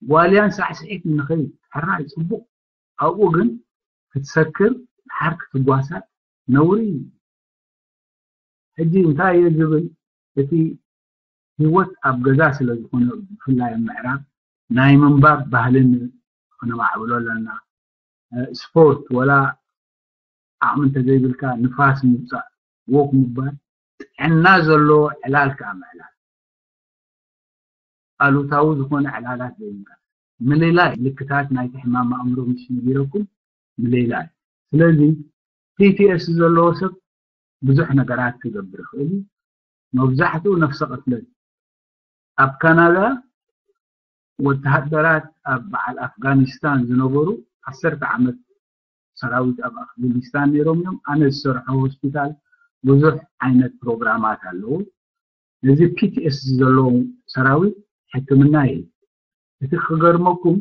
ጓልያን ሳዕስዒት ንኸይድ ሕራይ ፅቡቕ ኣብኡ ግን ክትሰክር ድሓር ክትጓሳእ ነውሪ እዩ ሕጂ እንታይ እየ ዝብል እቲ ህይወት ኣብ ገዛ ስለ ዝኾነ ብፍላይ ኣብ ምዕራብ ናይ ምንባብ ባህልን ክነማዕብሎ ኣለና ስፖርት ወላ ዓቕሚ እንተዘይብልካ ንፋስ ምውፃእ ወክ ምባል ጥዕና ዘለዎ ዕላል ከዓ ምዕላል ኣሉታዊ ዝኾነ ዕላላት ዘይምንቃስ ምልላይ ምልክታት ናይቲ ሕማም ኣእምሮ ምስ ነጊረኩም ምልላይ ስለዚ ፒቲኤስ ዘለዎ ሰብ ብዙሕ ነገራት ክገብር ይኽእል እዩ መብዛሕትኡ ነፍሰ ቅትለት ኣብ ካናዳ ወተሃደራት ኣብ በዓል ኣፍጋኒስታን ዝነበሩ ዓሰርተ ዓመት ሰራዊት ኣብ ኣፍጋኒስታን ነይሮም እዮም ኣነ ዝሰርሖ ሆስፒታል ብዙሕ ዓይነት ፕሮግራማት ኣለዉ እዚ ፒቲኤስ ዘለዎም ሰራዊት ሕክምና እዩ እቲ ክገርመኩም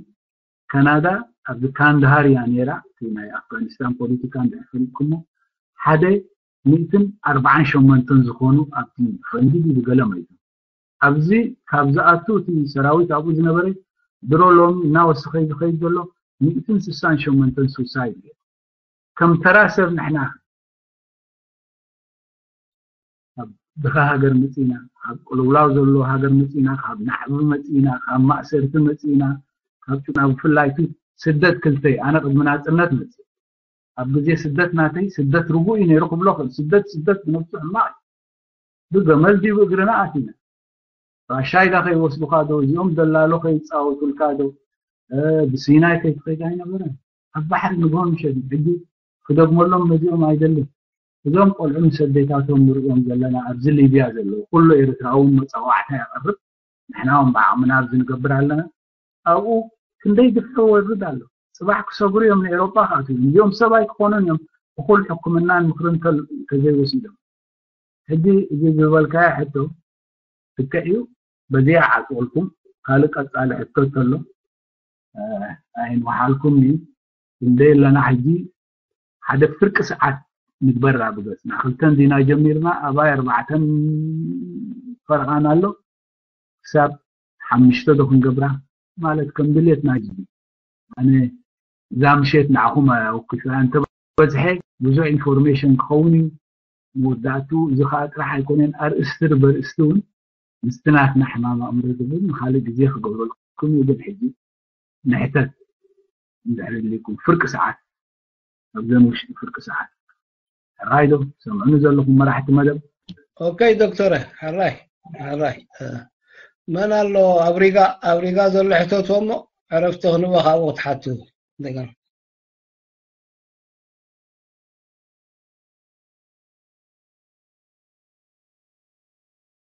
ካናዳ ኣብዚ ካንዳሃር እያ ነይራ እቲ ናይ ኣፍጋኒስታን ፖለቲካ እንድሕር ፈሊጥኩሞ ሓደ ሚእትን ኣርባዓን ሸሞንተን ዝኾኑ ኣብቲ ፈንጂ ድዩ ገለ መይቶም ኣብዚ ካብ ዝኣቱ እቲ ሰራዊት ኣብኡ ዝነበረ ድሮ ሎሚ እናወሰኸ ዝኸይድ ዘሎ ሚእትን ስሳን ሸሞንተን ሱሳይድ እዩ ከም ተራ ሰብ ንሕና ካብ ድኻ ሃገር መፂና ካብ ቅልውላው ዘሎ ሃገር መፂና ካብ ናዕቢ መፂና ካብ ማእሰርቲ መፂና ካብ ጭና ብፍላይ እቲ ስደት ክልተ እዩ ኣነ ቅድሚ ናፅነት መፂ ኣብ ግዜ ስደት ናተይ ስደት ርጉእ እዩ ነይሩ ክብሎ ክእል ስደት ስደት ብነብሱ ሕማቕ እዩ ብገመል ድዩ ብእግርና ኣቲና ራሻይዳ ከይወስዱካ ዶ እዚኦም ደላሎ ከይፃወቱልካ ዶ ብሲናይ ከይትኸይድ ኣይነበረን ኣብ ባሕሪ ንግሆ ምሸት ሕጂ ክደግመሎም ነዚኦም ኣይደልን እዞም ቆልዑ ምስ ኣዴታቶም ንሪኦም ዘለና ኣብዚ ሊብያ ዘለዉ ኩሉ ኤርትራዊ እውን መፃዋዕታ የቕርብ ንሕና እውን ብዓቕምና ኣብዚ ንገብር ኣለና ኣብኡ ክንደይ ግፍዒ ወርድ ኣሎ ፅባሕ ክሰግሩ እዮም ንኤሮጳ ክኣትዉ እዮም እዚኦም ሰብ ኣይክኾኑን እዮም እኹል ሕክምናን ምክርን እንተዘይወሲዶም ሕጂ እዚ ዝበልካዮ ሕቶ ትክዕ እዩ በዚኣ ዓፅወልኩም ካልእ ቀፃሊ ሕቶ ተሎ ኣይንወሓልኩም እዩ ክንደይ ኣለና ሕጂ ሓደ ፍርቂ ሰዓት ንግበራ ብገፅና ክልተን ዲና ጀሚርና ኣባይ ኣርባዕተን ፈረቓና ኣሎ ክሳብ ሓሙሽተ ዶ ክንገብራ ማለት ከም ድልየትና እዩ ኣነ እዛ ምሸት ንዓኹም ኣውክሳ እንተበዝሐ ብዙሕ ኢንፎርሜሽን ክኸውን እዩ መወዳእቱ እዚ ከዓ ጥራሕ ኣይኮነን ኣርእስቲ ርበርእስቲ እውን ምስቲ ናትና ሕማም ኣእምሮ ዝብል ንካልእ ግዜ ክገብረልኩም እዩ ግን ሕጂ ንሕተት እንድሕር ድልኩም ፍርቂ ሰዓት ኣብዘን ውሽጢ ፍርቂ ሰዓት ሕራይ ዶ ሰምዑኒ ዘለኹም መራሕቲ መደብ ኦከይ ዶክተረ ሕራይ ሕራይ መን ኣሎ ኣብሪጋ ኣብሪጋ ዘሎ ሕተትዎ እሞ ዕረፍቲ ክንበ ካብኡ ክትሓቱ እንደገና